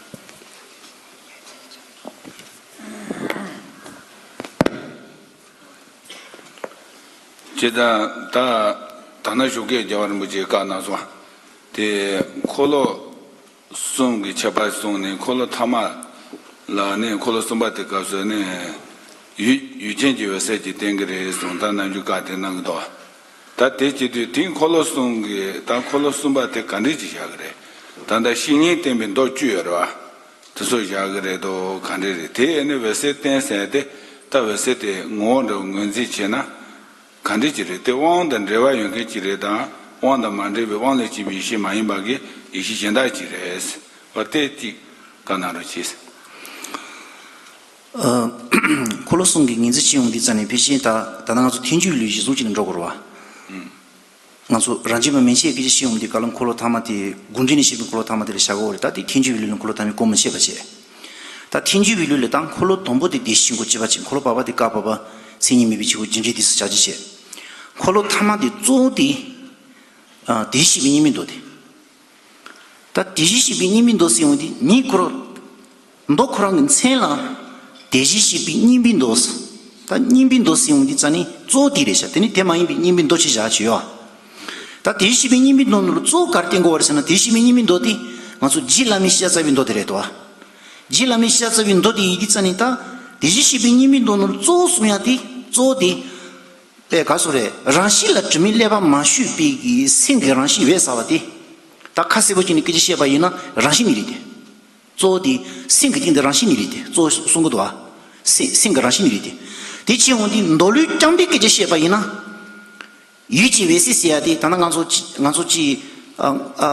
ཇི་ལྟར་ད་ད་ནང་བཞུགས་སྒར་རྒྱལ་བ་རིན་པོ་ཆེས་བཀའ་གནང་སོང་། དེ་འཁོར་ལོ་གསུམ་གྱི་ཁྱད་པར་གསུངས་ནས། འཁོར་ལོ་ཐ་མ་ལ་ནི་འཁོར་ལོ་གསུམ་པ་དེ་སྐབས་སུ་ནི་ཡུལ་ཡུལ་ཅན་གྱི་འོད་གསལ་གྱི་སྟོན་གྱི་རེད་གསུངས། ད་ནམ་རྒྱུན་བཀའ་དེ་གནང་གི་འདུག་ད་དེ་བྱེད་དུས་དེ་འཁོར་ལོ་གསུམ་གྱི་ད་འཁོར་ལོ་གསུམ་པ་དེ་ག་འདྲས་ཅིག་བཞག་གི་རེད། ད་ལྟ་བཤེས་གཉེན་བསྟེན་པའི་མདོ་བཅུ་ཡོད་རེད་བ། དེ་ཚོ་བཞག་གི་རེད་དོ། ག་འདྲས་རེད། དེ་ནི་འོད་གསལ་བསྟན་ཟེར་ཏེ། ད་འོད་གསལ་དེ་ངོ་བོ་འདྲ་བོ་ངོས་འཛིན་བྱས་ན་ག་འདྲས་ཅིག་རེད། དེ་དབང་དང་འབྲེལ་བ་ཡོད་མཁན་ཅིག་རེད་དམ། དབང་དང་མ་འབྲེལ་བའི་དབང་ལས་སྐྱེས་པའི་ཡེ་ཤེས་མ་ཡིན་པ་གི་ཡེ་ཤེས་གཞན་དག་ཅིག་རེད། འོ་དེ་གཅིག་བཀའ་གནང་རོགས་གྱིས། ཨ། འཁོར་ལོ་གསུམ་གྱི་ངོས་འཛིན་བྱེད་ཡོང་དུས་ཙང་ནས་ཕལ་ཆེར་ད་ད་ལྟ་ང་ཚོ་ཐལ་འགྱུར་ལུགས་གཞི་བཟུང་བྱས་ནས་འགྲོ་དགོས་རེད་བ། ཨང་། ང་ཚོ་རང་རྒྱུད་པ་མན་ཆད་སྐད་ཆ་བཤད་ཡོང་དུས་ག་ལ་འཁོར་ལོ་ཐ་མ་དེ་དགོངས་འགྲེལ་ནས་བཤད་པའི་འཁོར་ལོ་ཐ་མ་དེ་ལ་བཞག་དགོས་རེད། ད་དེ་ཐལ་འགྱུར་བའི་ལུགས་ལ་འཁོར་ལོ་ཐ་མའི་སྐོར་མི་བཤད་པ་བྱས། ད་ཐལ་འགྱུར་བའི་ལུགས་ལ་ད་འཁོར་ལོ་དང་པོ་དེ་བདེ་གཤེགས་སྐུ་བྱེད་པ་བྱས། འཁོར་ལོ་བར་པ་དེ་བཀའ་བར་པ་མཚན་ཉིད་མེད་པའི་ཆོས་སྐུ་རྒྱུ་འབྲས་དེ་སུ་བྱ་རྒྱུ་བྱས། འཁོར་ལོ་ཐ་མ་དེ་གཙོ་བོ་དེ་ཨ་དེ་བཞི་པའི་སྙིགས་མའི་མདོ་དེ། ད་དེ་བཞི་ཞེས་པའི་སྙིགས་མའི་མདོ་ཟེར་ཡོང་དུས་མི་ཁོ་རང་མདོ་ཁོ་རང་གི་མཚན་ལ་དེ་བཞི་ཞེས་པའི་སྙིགས་མའི་མདོ་ཟེར། ད་སྙིགས་མའི་མདོ་ཟེར་ཡོང་དུས་ཙང་ནི་གཙོ་བོ་དེ་རེད་ཤག་དེ་ནི་དེ་མ་ཡིན་པའི་སྙིགས་མའི་མདོ་ཅིག་བཞག་ཅིག་ཡོད། ད་དེ་བཞི་ཞེས་པའི་སྙིགས་མའི་མདོ་ནང་ལ་གཙོ་བོ་ག་རེ་བསྟན་དགོས་པ་རེད་ཟེར་ན། དེ་བཞི་ཞེས་པའི་སྙིགས་མའི་མདོ་དེ་ང་ཚོ་རྗེ་བླ་མའི་ཤེས་བྱ་རྩ་བའི་མདོ་དེ་རེད་དོ། རྗེ་བླ་མའི་ཤེས་བྱ་རྩ་བའི་མདོ་དེ་ཡིན་དུས་ཙང་ནི་ད་དེ་བཞི་ཞེས་པའི་སྙིགས་མའི་མདོ་ནང་ལ་གཙོ་བོ་གསུང་ཡ་དེ་གཙོ་བོ་དེ། པས་ག་སོ་རེད། རང་བཞིན་ལ་དྲི་མས་བསླད་པ་མ་ཞུས་པའི་གི་སེམས་ཀྱི་རང་བཞིན་འོད་གསལ་བ་དེ། ད་ཁ་གསལ་པོ་བྱས་ནས་སྐད་ཆ་བཤད་པ་ཡིན་ན་རང་བཞིན་ནི་རེད་དེ། གཙོ་བོ་དེ་སེམས་ཀྱི་སྟེང་དུ་རང་བཞིན་ནི་རེད་དེ། གཙོ་བོ་གསུང་གི་འདུག་ཨ། སེམས་སེམས་ཀྱི་རང་བཞིན་ནི་རེད་དེ། དེ་བྱས་འོང་དུས་མདོ་ལུགས་རྐྱང་པའི་སྐད་ཆ་བཤད་པ་ཡིན་ན། ཡུལ་གྱི་འོད་གསལ་ཟེར་ཡ་དེ་ད་ལྟ་ང་ཚོ་ཅི་ང་ཚོ་ཅི། ཨ་ཨ་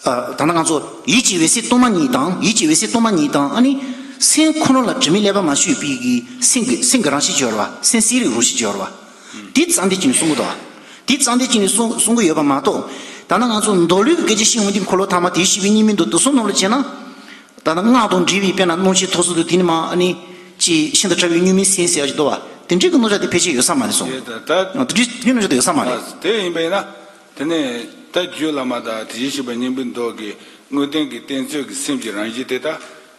ཨ། ད་ལྟ་ང་ཚོ་ཡུལ་གྱི་འོད་གསལ་སྟོང་པ་ཉིད་དང་། ཡུལ་གྱི་འོད་གསལ་སྟོང་པ་ཉིད་དང་། ཨ་ནི་སེམས་ཁོ་ན་ལ་དྲི་མས་བསླད་པ་མ་ཞུས་པའི་གི་སེམས་ཀྱི་སེམས་ཀྱི་རང་བཞིན་ཅིག་ཡོད་རེད་བ། སེམས་གསལ་རིག་རང་བཞིན་ཅིག་ཡོད་རེད་བ། དེ་ཙམ་དེ་ཅིག་ནས་གསུང་གི་འདུག་དེ་ཙམ་དེ་ཅིག་ནས་གསུང་གསུང་གི་ཡོད་པ་མ་གཏོགས། ད་ལྟ་ང་ཚོ་མདོ་ལུགས་ཀྱི་སྐད་ཆ་བཤད་འོང་དུས་འཁོར་ལོ་ཐ་མ་དེ་བཞི་པའི་སྙིགས་མའི་མདོ་དེ་ཚོ་ནང་ལ་བྱས་ན། ད་ལྟ་སྔགས་དང་འབྲེལ་བའི་དཔེར་ན་སྣང་མཆེད་ཐོབ་ཚུལ་དུ་དེ་ནི་མ་ཨ་ནི་ཅི་ཤིན་ཏུ་ཕྲ་བའི་གཉུག་མའི་སེམས་ཟེར་ཡག་ཅིག་འདུག་བ། དེ་འདྲའི་གི་རྣམ་གཞག་དེ་ཕལ་ཆེར་ཡོད་ས་མ་རེད་གསུངས། དེ་ད་ད་དེ་འདྲའི་དེ་རྣམ་གཞག་དེ་ཡོད་ས་མ་རེད། དེ་ཡིན་པ་ཡིན་ན། དེ་ནས་ད་རྒྱུད་བླ་མ་དང་དེ་བཞིན་གཤེགས་པ་སྙིང་པོའི་མདོ་གི་དངོས་བསྟན་གྱི་བསྟན་ཚུལ་གྱི་སེམས་ཀྱི་རང་བཞིན་དེ། ད་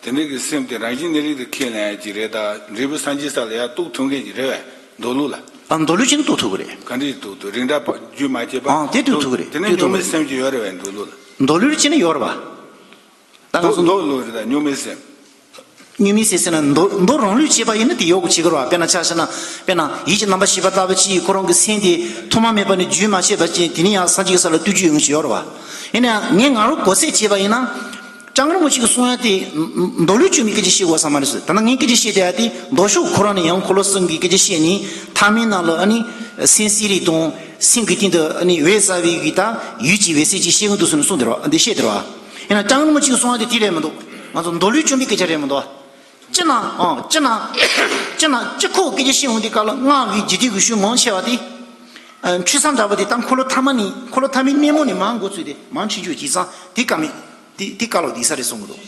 དེ་འདྲའི་གི་སེམས་དེ་རང་བཞིན་གནས་རིགས་དེ་ཁས་ལེན་ཡག་ཅིག་རེད། ད་འབྲས་བུ་སངས་རྒྱས་ས་ལ་ཡར་གཏུགས་ཐུབ་མཁན་ཅིག་རེད་བས། མདོ་ལུགས་ལ། ཨ། མདོ་ལུགས་ཅན་གཏུགས་ཐུབ་ཀྱི་རེད། ག་འདྲས་གཏུགས་ཐུབ། རིགས་འདྲ་རྒྱུད་མ་བཅད་པ། ཨ། དེ་གཏུགས་ཐུབ་ཀྱི་རེད། དེ་ནས་གཏུགས་ཐུབ་གཉུག་མའི་སེམས་ཀྱི་ཡོད་རེད་བས། མདོ་ལུགས་ལ། མདོ་ལུགས་ཅན་ཡོད་རེད་བ། ད་ང་ཚོ་མདོ་ལུགས་རེད། ད་གཉུག་མའི་སེམས། གཉུག་མའི་སེམས་ཟེར་ན་མདོ་མདོ་རང་ལུགས་བྱས་པ་ཡིན་ན་དེ་ཡོད་དགོས་བྱེད་ཀྱི་རེད་བ། དཔེར་ན་ཆ་བཞག་ན། དཔེར་ན་ཡིད་ཀྱི་རྣམ་པར་ཤེས་པ་ལྟ་བུ་ཅིག་ཁོ་རང་གི་སེམས་དེ་ཐོག་མ་མེད་པ་ནས་རྒྱུན་མ་ཆད་པ་ཅིག་དེ་ནས་ཡང་སངས་རྒྱས་ས་ལ་སྟོད་རྒྱུ་ཡོང་ཞིག་ཡོད་རེད་བ། ཡིན་ན་ཡང་ངས་ང་རང་གོ་ཚད་བྱས་པ་ཡིན་ན། སྐྱབས་མགོན་རིན་པོ་ཆེ་གིས་གསུང་ཡ་དེ་མདོ་ལུགས་ཀྱི་མི་སྐད་ཆ་བཤད་དགོས་ས་མ་རེད་ཟེར། ད་ནང་ངས་སྐད་ཆ་བཤད་བསྡད་ཡ་དེ་མདོ་ཕྱོགས་ཁོ་རང་ནས་ཡང་འཁོར་ལོ་གསུམ་གྱི་སྐད་ཆ་བཤད་ནས། ཐ་མའི་ནང་ལ་ཨ་ནི་སེམས་གསལ་རིག་དང་སེམས་ཀྱི་སྟེང་དུ་ཨ་ནི་འོད་གསལ་བའི་གི་ད་ཡུལ་གྱི་འོད་གསལ་ཅིག་བཤད་ཀྱི་འདུག་ཟེར་ནས་གསུངས་བསྡད་རེད་བ། འདི་བཤད་བསྡད་རེད་བ། ཡིན་ན་སྐྱབས་མགོན་རིན་པོ་ཆེ་གིས་གསུང་ཡ་དེ་དེ་རེད་མི་འདུག་ང་ཚོ་མདོ་ལུགས་བཅོམ་པའི་སྐད་ཆ་རེད་མི་འདུག་སྤྱིར་ན། ཨང་། སྤྱིར་ན། སྤྱིར་ན་སྤྱི་ཁོག་སྐད་ཆ་བཤད་འོང་དུས་སྐབས་ལ་སྔགས་ཀྱི་རྒྱུད་སྡེ་གི་ཤུལ་མང་ཆེ་བ་དེ། ཨ། འཁྲུལ་ས་འདྲ་པོ་དེ་ད་འཁོར་ལོ་ཐ་མ་ནས། འཁོར་ལོ་ཐ་མའི་སྣེ་མོ་ནས་མར་འགོ་ཚུགས་ཏེ་མར་འཁྲུལ་རྒྱུ་བྱས་ཙང་དེ་དཀའ་མེད། དེ་དེ་དཀའ་ལས་འདི་ས་རེད་གསུང་གི་འདུག་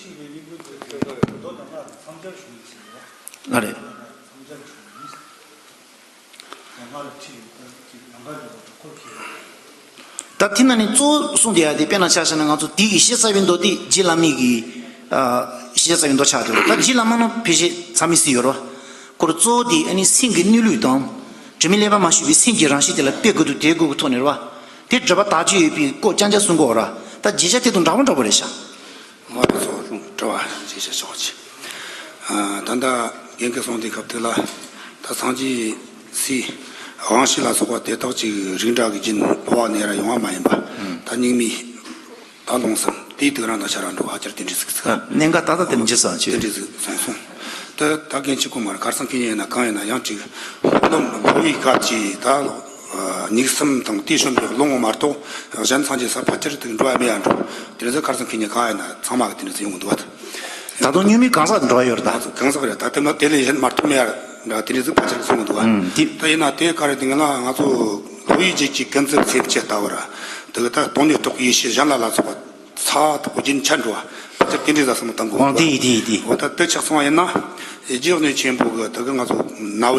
ཨ་རེད། ད་དེ་ནང་ནས་གཙོ་བོ་གསུངས་བསྡད་ཡ་དེ། དཔེར་ན་ཆ་བཞག་ན་ང་ཚོ་དེ་གི་ཤེས་རྩ་བའི་མདོ་དེ་རྗེ་བླ་མའི་གི། ཨ། ཤེས་རྩ་བའི་མདོ་ཆགས་འདུག་ད་རྗེ་བླ་མ་ནང་ཕལ་ཆེར་ཚང་མས་གཟིགས་ཡོད་རེད་བ། ཁོ་རང་གཙོ་བོ་དེ་ཨ་ནི་སེམས་ཀྱི་གནས་ལུགས་དང་། དྲི་མས་བསླད་པ་མ་ཞུས་པའི་སེམས་ཀྱི་རང་བཞིན་དེ་ལ་དཔེ་དགོས་འདུག་དེ་དགོས་ཀྱི་ཐོག་ནས་རེད་བ། དེ་སྒྲུབ་པ་དག་བཅོས་ཡོད་པའི་སྐོར་རྐྱང་རྐྱང་གསུང་གི་ཡོད་རེད་བ། ད་བརྗོད་བྱ་དེ་དང་འདྲ་པོ་འདྲ་པོ་རེད་ཤག་ང་རང་ཚོ་དྲི་བ་བརྗོད་བྱ་ཆོག་ཅིག་ཨ། ད་ལྟ་རྒན་གྱིས་གསུངས་དེའི་སྐབས་དེ་ལ། ད་སངས་རྒྱས་སའི་དབང་ཤེས་ལ་སོགས་པ་དེ་དག་ཅིག་རིགས་འདྲ་གི་རྒྱུན་འཕོ་བ་ནས་ར་ཡོང་བ་མ་ཡིན་པ། ད་སྙིགས་མའི་ ད་ལོང་སམ་དེའི་དུས་རང་དང་ཆ་ར་འགྲོ་ཨ་ཅར་དེ་འདྲ་ཟིག་ཟིག་གནད་འགག་ཏག་ཏག་དེ་འདྲ་འགྱུར་སོང་ཅི། དེ་འདྲ་ཟིག་སོང་སོང་། ད་ད་གན་ཆི་གོ་མར་གར་སང་ཁེ་ཉེ་ན་གང་ཡིན་ན་ཡང་ཅིག་སློབ་སློབ་བུའི་སྐབས་ཀྱི་ད་ལོ་ཉིག་སམ་དང་དེ་བྱོན་པའི་ལོང་བ་མ་གཏོགས་གཞན་སངས་རྒྱས་ས་ཕལ་ཆེར་དུ་འགྲོ་ཡ་མེད་ཡ་འགྲོ། དེ་འདྲ་ཟིག་གར་སང་ཁེ་ཉེ་གང་ཡིན་ན་ཚང་མ་གི་དེ་འདྲ་ཟིག་ཡོང་གི་འདུག་བ། ད་དུང་སྙུང་མའི་གང་ཟག་འགྲོ་ཡ་ཡོད་རེད་ད། གང་ཟག་རེད་ད་དེ་མ་དེ་ལས་གཞན་མ་གཏོགས་མེད་ཡ་འདྲ་དེ་འདྲ་ཟིག་ཕལ་ཆེར་གསུང་གི་འདུག་བ། ཨུམ་དེ། ད་ཡིན་ན་དེ་ག་རེ་དེ་ང་ལ་ང་ཚོ་སློབ་བུའི་རྗེས་ཀྱི་ཀུན་རྫོབ་སེམས་བསྐྱེད་ལྟ་བུ་ར། དེ་གི་ད་སྟོང་ཉིད་རྟོགས་ཡེ་ཤེས་གཞན་ལ་ལ་སོགས་པ་ཚ་དོག་རྒྱུན་ཆད་འགྲོ་བ་ཕལ་ཆེར་དེ་འདྲའི་ཟ་སོང་དང་གོ། འོང་དེ་ཡི་དེ་ཡི་དེ། འོ་ད་དེ་ཆགས་སོང་བ་ཡིན་ན་རྗེ་བདག་ཉིད་ཆེན་པོ་གི་དེ་གི་ང་ཚོ་ན་བུ་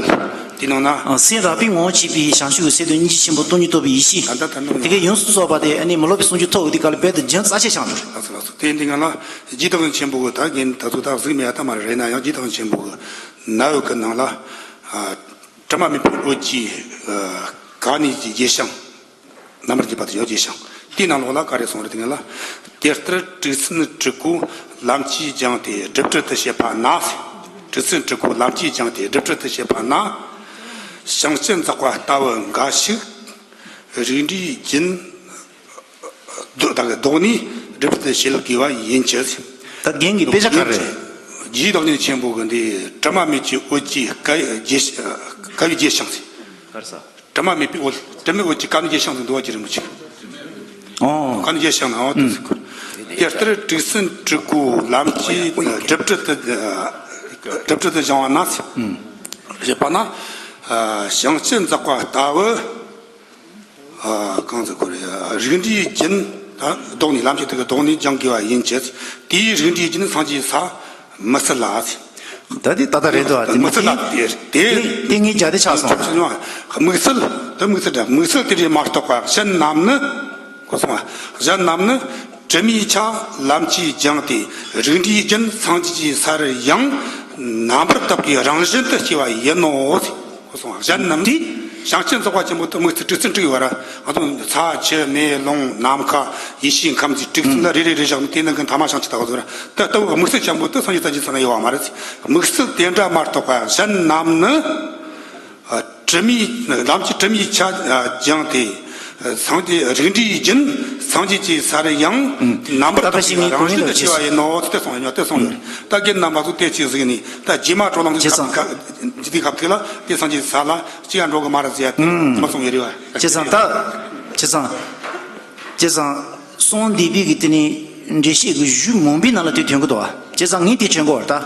དེ་ནང་ན། སེམས་རགས་པས་ངོ་བོ་ཕྱེ་བའི་བྱང་ཆུབ་ཀྱི་སེམས་དང་སྙིང་རྗེ་ཆེན་པོ་སྟོང་ཉིད་རྟོགས་པའི་ཡེ་ཤེས། ད་ད་ད་ནང་དེ་གི་ཡོངས་སུ་རྫོགས་པ་དེ་ཨ་ནི་མི་སློབ་པའི་གསུང་ཆོས་ཐོག་འོག་དེ་ག་ལ་རྦད་དེ་རྒྱུན་རྩ་ཆད་བྱང་འགྲོ། ལགས་སོ་ལགས་སོ། དེ་འདི་ང་ལ་རྗེ་བདག་ཉིད་ཆེན་པོ་གི་ད་གིན་ད་ཚོ་ད་གཟིགས་མེད་ཡ་ད་མ་རེད། རེད་ན་ཡང་རྗེ་བདག་ཉིད་ཆེན་པོ་གི་ན་བུ་གི་ནང་ལ་ཨ་དྲི་མ་མེད་པའི་འོད་ཀྱིས་ཨ་གང་ནས་ཀྱི་རྒྱས་ཤིང་། རྣམ་པར་རྒྱས་པ་དེ་ཡང་རྒྱས་ཤིང་། དེའི་ནང་ལོགས་ལ་ག་རེ་གསུངས་རེད་དེ་ང་ལ། དེ་ལྟར་དྲུག་ཚན་དྲུག་པོ་ལམ་གྱིས་སྦྱངས་ཏེ་སྒྲིབ་བྲལ་དུ་བྱེད་པ་ན། དྲུག་ཚན་དྲུག་པོ་ལམ་གྱིས་སྦྱངས་ཏེ་སྒྲིབ་བྲལ་དུ་བྱེད་པ་ན། བྱང་ཆུབ་འཛག་པ་ལྟ་བུ་འགའ་ཞིག་རིགས་འགྲེའི་རྒྱུན་ད་གི་ལྡོག་ནས་སྒྲིབ་བྲལ་དུ་བྱེད་དགོས་པ་ཡིན་གྱི། ད་རྒན་གྱི་དཔེ་ཆ་ག་རེ་རེད། རྗེ་བདག་ཉིད་ཆེན་པོ་གི་འདི་དྲི་མ་མེད་ཀྱི་འོད་ཀྱིས་དཀའ་བའི་རྒྱས་དཀའ་བའི་རྒྱས་ཤིང་། ག་རེ་ཟ། དྲི་མ་མེད་པའི་འོད། དྲི་མེད་འོད་ཀྱི་དཀའ་ནི་རྒྱས་ཤིང་དུ་འདུ་བ་ཅི་རིན་པོ་ཆེ། ཨོ། དཀའ་ནི་རྒྱས་ཤིང་ན་འོ་དེ་ཟེར་གོ། དེ་ལྟར་དྲུག་ཚན་དྲུག་པོ་ལམ་གྱིས་སྒྲིབ་བྲལ་དུ་སྒྲིབ་བྲལ་དུ་སྦྱང་བ་ན། ཞེས་པ་ན། བྱང་ཆུབ་འཛག་པ་ལྟ་བུ། གང་ཟེར་གོ་རེད། རིགས་འགྲེའི་རྒྱུན་ལྡོག་ནས་ལམ་གྱི་ཐིག་གི་ལྡོག་ནས་སྦྱང་དགོས་པ་ཡིན་གྱི། དེའི་རིགས་འགྲེའི་རྒྱུན་སངས་རྒྱས་ས་མི་སྲིད་ལ། ད་དེ་ད་ལྟ་རེད་འདུག་ཨ། དེ་མི་སྲིད་ལ་དེ་དེ་དེ་ངའི་རྒྱ་དེ་ཆགས་སོང་། དམིགས་བསལ་དེ་དམིགས་བསལ་འདྲ་དམིགས་བསལ་དེ་རེད་མ་གཏོགས་པ་གཞན་རྣམས་ནི། གོ་སོང་ཨ། གཞན་རྣམས་ནི་དྲི་མའི་ཆ་ལམ་གྱིས་སྦྱངས་ཏེ་རིགས་འགྲེའི་རྒྱུན་སངས་རྒྱས་ཀྱི་སར་ཡང་རྣམ་པར་དག་པའི་རང་བཞིན་དུ་སྐྱེ་བ་ཡིན་ནོ། གོ་སོང་ཨ། གཞན་རྣམས་དེ་བྱང་ཆུབ་འཛག་པ་ཆེན་པོ་དུ་དམིགས་བསལ་དྲུག་ཚན་དྲུག་ཡོད་ར། ང་ཚོ་ཚ་ཆུ་མེ་རླུང་ནམ་མཁའ་ཡེ་ཤེས་ཁམས་ཀྱི་དྲུག་ཚན་ལ་རེ་རེ་རེ་བཞག་ནས་དེ་ནང་གི་ཐ་མ་བྱང་ཆུབ་ལྟ་བ་ཚོ་ར། ད་ལྟ་བུ་དམིགས་བསལ་ཆེན་པོ་དུ་སངས་རྒྱས་ས་ཅི་ཚང་ཡོད་བ་མ་རེད། དམིགས་བསལ་དེ་འདྲ་མ་གཏོགས་པ་གཞན་རྣམས་ནི། དྲི་མའི་ལམ་གྱི་དྲི་མའི་ཆ་སྦྱངས་ཏེ། སངས་རྒྱས་རིགས་འགྲེའི་རྒྱུན་སངས་རྒྱས་ཀྱི་སར་ཡང་རྣམ་པར་དག་པའི་རང་བཞིན་དུ་སྐྱེ་བ་ཡིན་ནོ་ཟེར་ཏེ་གསུངས་ཡོད་ན་དེ་གསུངས་ཡོད་རེད། ད་རྒན་རྣམ་པ་ཚོ་དེ་ཅིག་གཟིགས་ནས་ད་རྗེས་མ་གྲོལ་ལམ་གྱི་སྐབས་ཀྱི་དུས་སྐབས་དེ་ལ་དེ་སངས་རྒྱས་ས་ལ་གཅིག་ཡང་འགྲོ་གི་མ་རེད་ཟེར་ཡ་དེ་མ་གསུངས་ཡོད་རེད་བ། བྱས་ཙང་ད་བྱས་ཙང་བྱས་ཙང་གསང་བ་འདུས་པའི་གི་དེ་ནི་འགྲེལ་བཤད་ཀྱི་གཞུག་མང་པོའི་ནང་ལ་དེ་ཐོན་གི་འདུག་བ། བྱས་ཙང་ངས་དེ་དྲན་གི་བ་ད།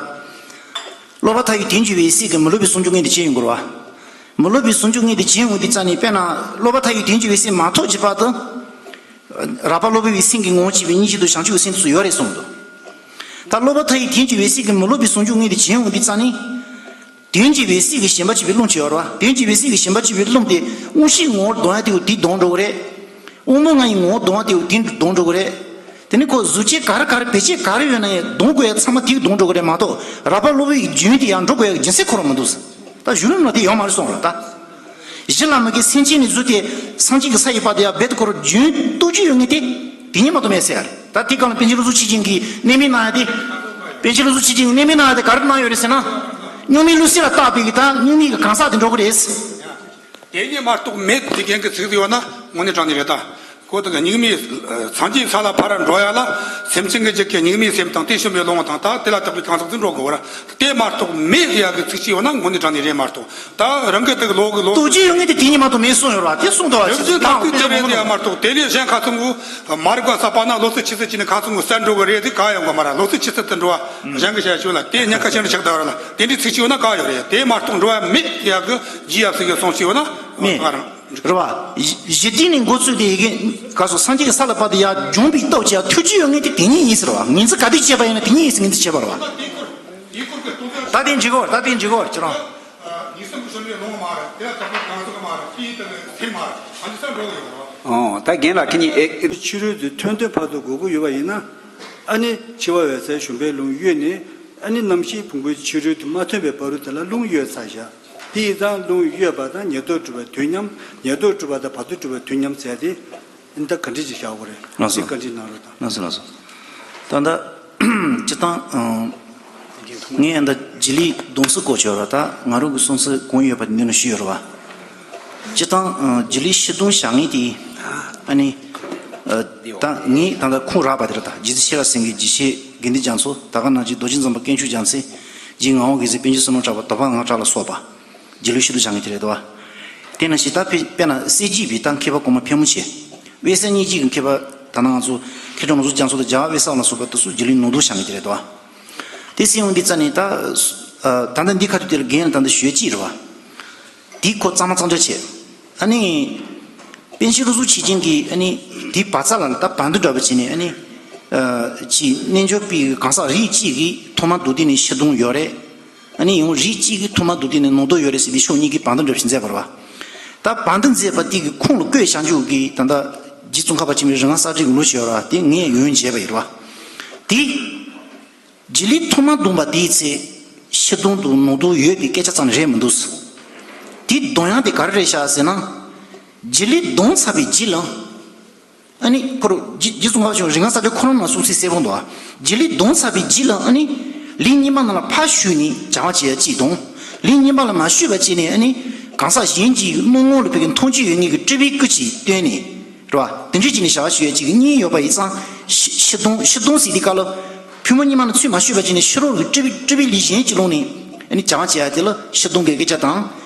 སློབ་པ་མཐའ་ཡས་དོན་གྱི་འོད་གསལ་གྱིས་མི་སློབ་པའི་ཟུང་འཇུག་མངོན་དུ་བྱེད་ཡོང་གི་རེད་བ། མི་སློབ་པའི་ཟུང་འཇུག་མངོན་དུ་བྱེད་ཡོང་དུས་ཙ་ནས་དཔེར་ན་སློབ་པ་མཐའ་ཡས་དོན་གྱི་འོད་གསལ་མ་ཐོབ་ཀྱི་བར་དུ། རགས་པ་སློབ་པའི་སེམས་ཀྱི་ངོ་བོ་བྱས་པའི་མཉམ་གཞག་ཏུ་བྱང་ཆུབ་ཀྱི་སེམས་སུ་ཡོད་རེད་གསུངས་འདུག་ད་སློབ་པ་མཐའ་ཡས་དོན་གྱི་འོད་གསལ་གྱིས་མི་སློབ་པའི་ཟུང་འཇུག་མངོན་དུ་བྱེད་ཡོང་དུས་ཙ་ནས། དོན་གྱི་འོད་གསལ་གྱིས་ཞེན་པ་བྱེད་པའི་རླུང་ཆེ་བ་རེད་བ། དོན་གྱི་འོད་གསལ་གྱིས་ཞེན་པ་བྱེད་པའི་རླུང་དེ་དབང་ཤེས་ངོ་བོར་ལྡང་ཡ་དེ་དེ་ལྡང་འགྲོ་གི་རེད། དབང་པོ་ལྔ་ཡི་ངོ་བོ་ལྡང་བ་དེ་དེ་ལྡང་འགྲོ་གི་རེད། དེ་ནི་ཁོ་གཟུགས་ཅན་ག་རེ་ག་རེ་བེད་སྤྱད་ག་རེ་ཡོད་ན་ཡང་ལྡང་དགོས་ཡ་ཚང་མ་དེ་ལྡང་འགྲོ་གི་རེད་མ་གཏོགས་རགས་པ་སློབ་པའི་རྒྱུན་དེ་ཡང་འགྲོ་དགོས་ཡ་རྒྱུན་སྲིང་ཁོ་རང་མི་འདུག་ཟེར། ད་གཞུང་ལུགས་ནང་དེ་ཡོད་མ་རེད་གསུངས་རེད་ད། གཞི་བླ་མ་གིས་སེམས་ཅན་ནས་བཟོས་ཏེ་སངས་རྒྱས་ཀྱི་ས་ཡི་བར་དུ་ཡང་རྦད་དེ་ཁོ་རང་རྒྱུན་རྟོགས་རྒྱུ་ཡོད་ངེས་ཏེ། དེ་ཉིད་མ་གཏོགས་མེད་ཟེར་ཡ་རེད། ད་དེ་གང་ལ་པཎ་ཆེན་བློ་གྲོས་ཆོས་རྒྱན་གྱིས་གནད་སྨིན་གནང་ཡ་དེ། པཎ་ཆེན་བློ་གྲོས་ཆོས་རྒྱན་གྱིས་གནད་སྨིན་གནང་ཡ་དེ་ག་རེ་གནང་ཡོད་རེད་ཟེར་ན། གཉུག་མའི་བློ་གསལ་ལ་བརྟགས་པའི་གི་ད་གཉུག་མའི་གི་གང་ཟག་དེ་འགྲོ་གི་རེད། དེ་ཉིད་མ་གཏོགས་མེད་དེ་རྒན་གྱི་ཚིག་ཟིག་ཡོད་ན་དངོས་གནས་དྲང་གནས་རེད་ད། ཁོ་དང་གཉུག་མའི་སངས་རྒྱས་ས་ལ་ཕར་འགྲོ་ཡ་ལ་སེམས་ཅན་གྱི་རྒྱུད་ཀྱི་གཉུག་མའི་སེམས་དང་དེ་བྱུང་བའི་ལོང་བ་དང་ད་དེ་ལ་བརྟགས་པའི་གང་ཟག་ཚོ་འགྲོ་དགོས་བར་དེ་མ་གཏོགས་མེད་ཟེར་ཡ་གི་ཚིག་ཅིག་ཡོད་ན་དངོས་གནས་དྲང་གནས་རེད་མ་གཏོགས། ད་རང་གི་དེ་གི་ལོ་གི་ལོ་རྟོགས་རྒྱུ་ཡོད་ངེས་དེ་དེ་ཉིད་མ་གཏོགས་མེད་གསུངས་ཡོད་ར་དེ་གསུངས་འདུག་བ། རེད་ཅེས་ད་དེ་དེ་རེད་ཡ་མ་གཏོགས་དེ་ལས་གཞན་ཁ་ཚང་གུ་མ་རིག་པ་ཟབ་པ་ན་བློ་རྩེ་ཆུད་ཟོས་ཀྱི་ནི་ཁ་ཚང་གུ་གསལ་འགྲོ་གི་རེད་དེ་ག་ཡོང་གི་མ་ར་བློ་རྩེ་ཆུད་ཟོས་དུ་འགྲོ་བ་གཞན་གི་བྱ་ཆོས་ལ་དེ་ཉེན་ཁ་ཆེན་རུ་ཆགས་ད་བ་ར་ལ་དེ་འདྲའི་ཚིག་ཅིག་ཡོད་ན་ག་ཡོད་རེད་དེ་མ་གཏོགས་འགྲོ་བ་མེད་ཡ་གི་རྒྱུ་ཡབ་ཟིག་གི་གསུང་ཅིག་ཡོད་ན་ང་རང་། རེད་བ། གཞི་གཞི་དེ་ནས་འགོ་བཙུགས་ཏེ་ཡི་གེ་ག་སོ་སངས་རྒྱས་ཀྱི་ས་ལ་བབས་ཏེ་ཡར་སྦྱོང་བའི་སྟོབས་ཀྱི་ཐུགས་རྒྱུད་ཡོད་ངེས་དེ་དེ་ཉིད་ཡིན་ཟེར་བ། ངེས་འཛིན་ག་དུས་བྱས་པ་ཡིན་ན་དེ་ཉིད་ཡིན་ཟེར་ངེས་འཛིན་བྱས་པ་རེད་བ། ད་དེ་འཇིག་གོ་ད་དེ་འཇིག་གོ་ཁྱེད་རང་། ཨོ་ད་རྒན་ལགས་ཁྱེད་གཉིས་ཨེ། ཕྱི་རོལ་དུ་ཐོན་དོན་ཕར་ཚུར་དགོས་ཀྱི་ཡོད་པ་ཡིན་ན། ཨ་ནི་འཆི་བ་འོད་གསལ་ཞུགས་པའི་རླུང་གཡོས་ནས་ཨ་ནི་རྣམ་ཤེས་ཕུང་པོའི་ཕྱི་རོལ་དུ་མ་ཐོན་པའི་བར་དུ་དེ་ལ་རླུང་གཡོས་ཚར་བཞག་དེ་ཡིན་ཙང་རླུང་གཡོས་པ་དང་ཉེར་བསྡོགས་གྲུབ་པ་དུས་མཉམ། ཉེར་བསྡོགས་གྲུབ་པ་དང་བར་དོ་གྲུབ་པ་དུས་མཉམ་ཟེར་ཏེ། འདི་ག་འདྲ་ཅིག་བཞག་དགོས་རེད། ལགས་སོ། འདི་བཀའ་འདྲི་གནང་རོགས་དང་། ལགས་སོ་ལགས་སོ། ད་ལྟ་སྤྱིར་བཏང་ངས་ད་རྗེས་ལུས་སྡོམ་ཚིག་སྐོར་བྱས་ར་ད་ང་རང་གི་གསུང་ཚིག་གང་ཡོད་པ་འདི་ནས་ཞུས་ཡོད་རེད་བ། སྤྱིར་བཏང་རྗེས་ལུས་ཤི་གདོང་བཞག་ངེས་དེ་ཨ་ནི། ད་ངས་ད་ལྟ་ཁུངས་རག་པ་དེ་རེད། ད་རྗེ་བཙུན་ཤེས་རབ་སེང་གེ་རྗེ་ཤེས་དགེ་འདུན་རྒྱ་མཚོ། ད་ག་ནང་བཞིན་རྡོ་རྗེ་འཛིན་པ་དཀོན་མཆོག་རྒྱལ་མཚན། རྗེ་ངག་དབང་རྒྱལ་མཚན། པཎ་ཆེན་བསོད་ནམས་གྲགས་པ། དོལ་པོ་ངག་དབང་གྲགས་ལ་སོགས་པ། རྗེ་བློན་ཤིན་ཏུ་བཞེངས་མཁན་དེ་རེད་དོ། དེ་ནང་བཞིན་ད་དཔེ་དཔེར་ན་གསལ་བྱེད་པའི་ད་མཁས་པ་གོང་མ་ཕལ་མོ་ཆེ། དབེ་གསལ་གཉིས་ཀྱི་མཁས་པ། ད་ནང་ང་ཚོ་མཁས་གྲུབ་ནོར་བཟང་རྒྱ་མཚོ་དང་རྒྱལ་བ་དབེ་གསལ་ལ་སོགས་པ་དེ་ཚོ་རྗེ་བློན་ནོར་བུ་བཞེངས་མཁན་དེ་རེད་དོ། དེ་སྲིད་ཡོང་འདི་རྩ་ནས་ད་ད་ལྟ་འདི་ཁ་ཐུག་དེ་ལ་རྒན་ལ་ད་ལྟ་ཞུ་ཡས་ཅི་རེད་བ། དེ་ཁོ་གཙང་མ་གཙང་རྐྱང་བྱས། ཨ་ནི། པཎ་ཆེན་བློ་གཟུ་ཆོས་ཅན་གྱིས་ཨ་ནི། དེ་བར་ཚ་ལ་ད་བར་འདུམ་འདྲ་པོ་བྱས་ནས་ཨ་ནི། ཅིག་རྣལ་འབྱོར་པའི་གང་ཟག་རིགས་གཅིག་གིས་ཐོག་མར་མདོ་སྡེ་ནས་ཕྱི་ལྡོང་ཡོད་རེད། ཨ་ནི་ཡང་རིགས་གཅིག་གིས་ཐོག་མར་མདོ་སྡེ་ནས་ནང་ལྡོག་ཡོད་རེད་ཟེར་བའི་ཕྱོགས་གཉིས་ཀྱི་བར་འདུམ་འདྲ་པོ་ཞིག་མཛད་པ་རེད་བ། ད་བར་འདུམ་མཛད་པ་དེ་གི་ཁུངས་ལ་བཀོད་བཞག་རྒྱུ་གི་ད་ལྟ་རྗེ་ཙོང་ཁ་པ་ཆེན་པོའི་རིགས་ལྔ་གསལ་བྱེད་ཀྱི་ལུགས་ཤིག་ཡོད་རེད་བ། དེ་ངས་ཡོན་བྱས་པ་ཡིན་རེད་བ། དེ། རྗེ་བློན་ཐོག་མར་བརྡུངས་པ་དེའི་ཚེ། ཕྱི་ལྡོང་དང་ནང་ལྡོང་ཡོད་པའི་སྐད་ཆ་ཙམ་རེད་མི་འདུག་དེའི་འདོན་དབྱངས་དེ་ག་རེ་རེད་ཤག་ཟེར་ན། རྗེ་བློན་བརྡུངས་ཚར་བའི་རྗེས་ལ། ཨ་ནི་ཁོ་རང་རྗེ་རྗེ་ཙོང་ཁ་པ་ཆེན་པོ་རིགས་ལྔ་གསལ་བྱེད་ཁོ་རང་ནང་གསུངས་ཚུལ་གསལ་པོ་འདུག་རྗེ་བློན་བརྡུངས་ཚར་བའི་རྗེས་ལ་ཨ་ནི། ལུས་རྙིང་པ་རྣམས་ལ་ཕར་བཤུས་ནས་སྦྱང་བ་བྱེད་ཡ་གཅིག་དང་། ལུས་རྙིང་པ་ལ་མ་བཤུས་པ་བྱས་ནས་ཨ་ནི། གང་ཟག་གཞན་གྱི་སྣང་ངོ་ལ་ཕ་གི་མཐོང་ཆོས་ཡོད་ངེས་ཀྱི་སྤྲུལ་པའི་སྐུ་ཅིག་སྟོན་ནས། རེད་བ། དེ་འདྲ་བྱས་ནས་བྱ་བ་ཞུ་ཡ་གཅིག་གཉིས་ཡོད་པ་ཡིན་ཙང་། ཕྱི་ཕྱི་ལྡོང་ཕྱི་ལྡོང་ཟེར་དུས་སྐབས་ལ། ཕུང་པོ་རྙིང་པ་རྣམས་ཚུར་མ་བཤུས་པ་བྱས་ནས་ཕྱི་རོལ་གྱི་སྤྲུལ་པའི་སྤྲུལ་པའི་ལུས་གཞན་གྱི་ཀློང་ནས་ཨ་ནི་སྦྱང་བ་བྱེད་ཡ་དེ་ལ་ཕྱི་ལྡོང་གི་སྐད་ཆ་དང་།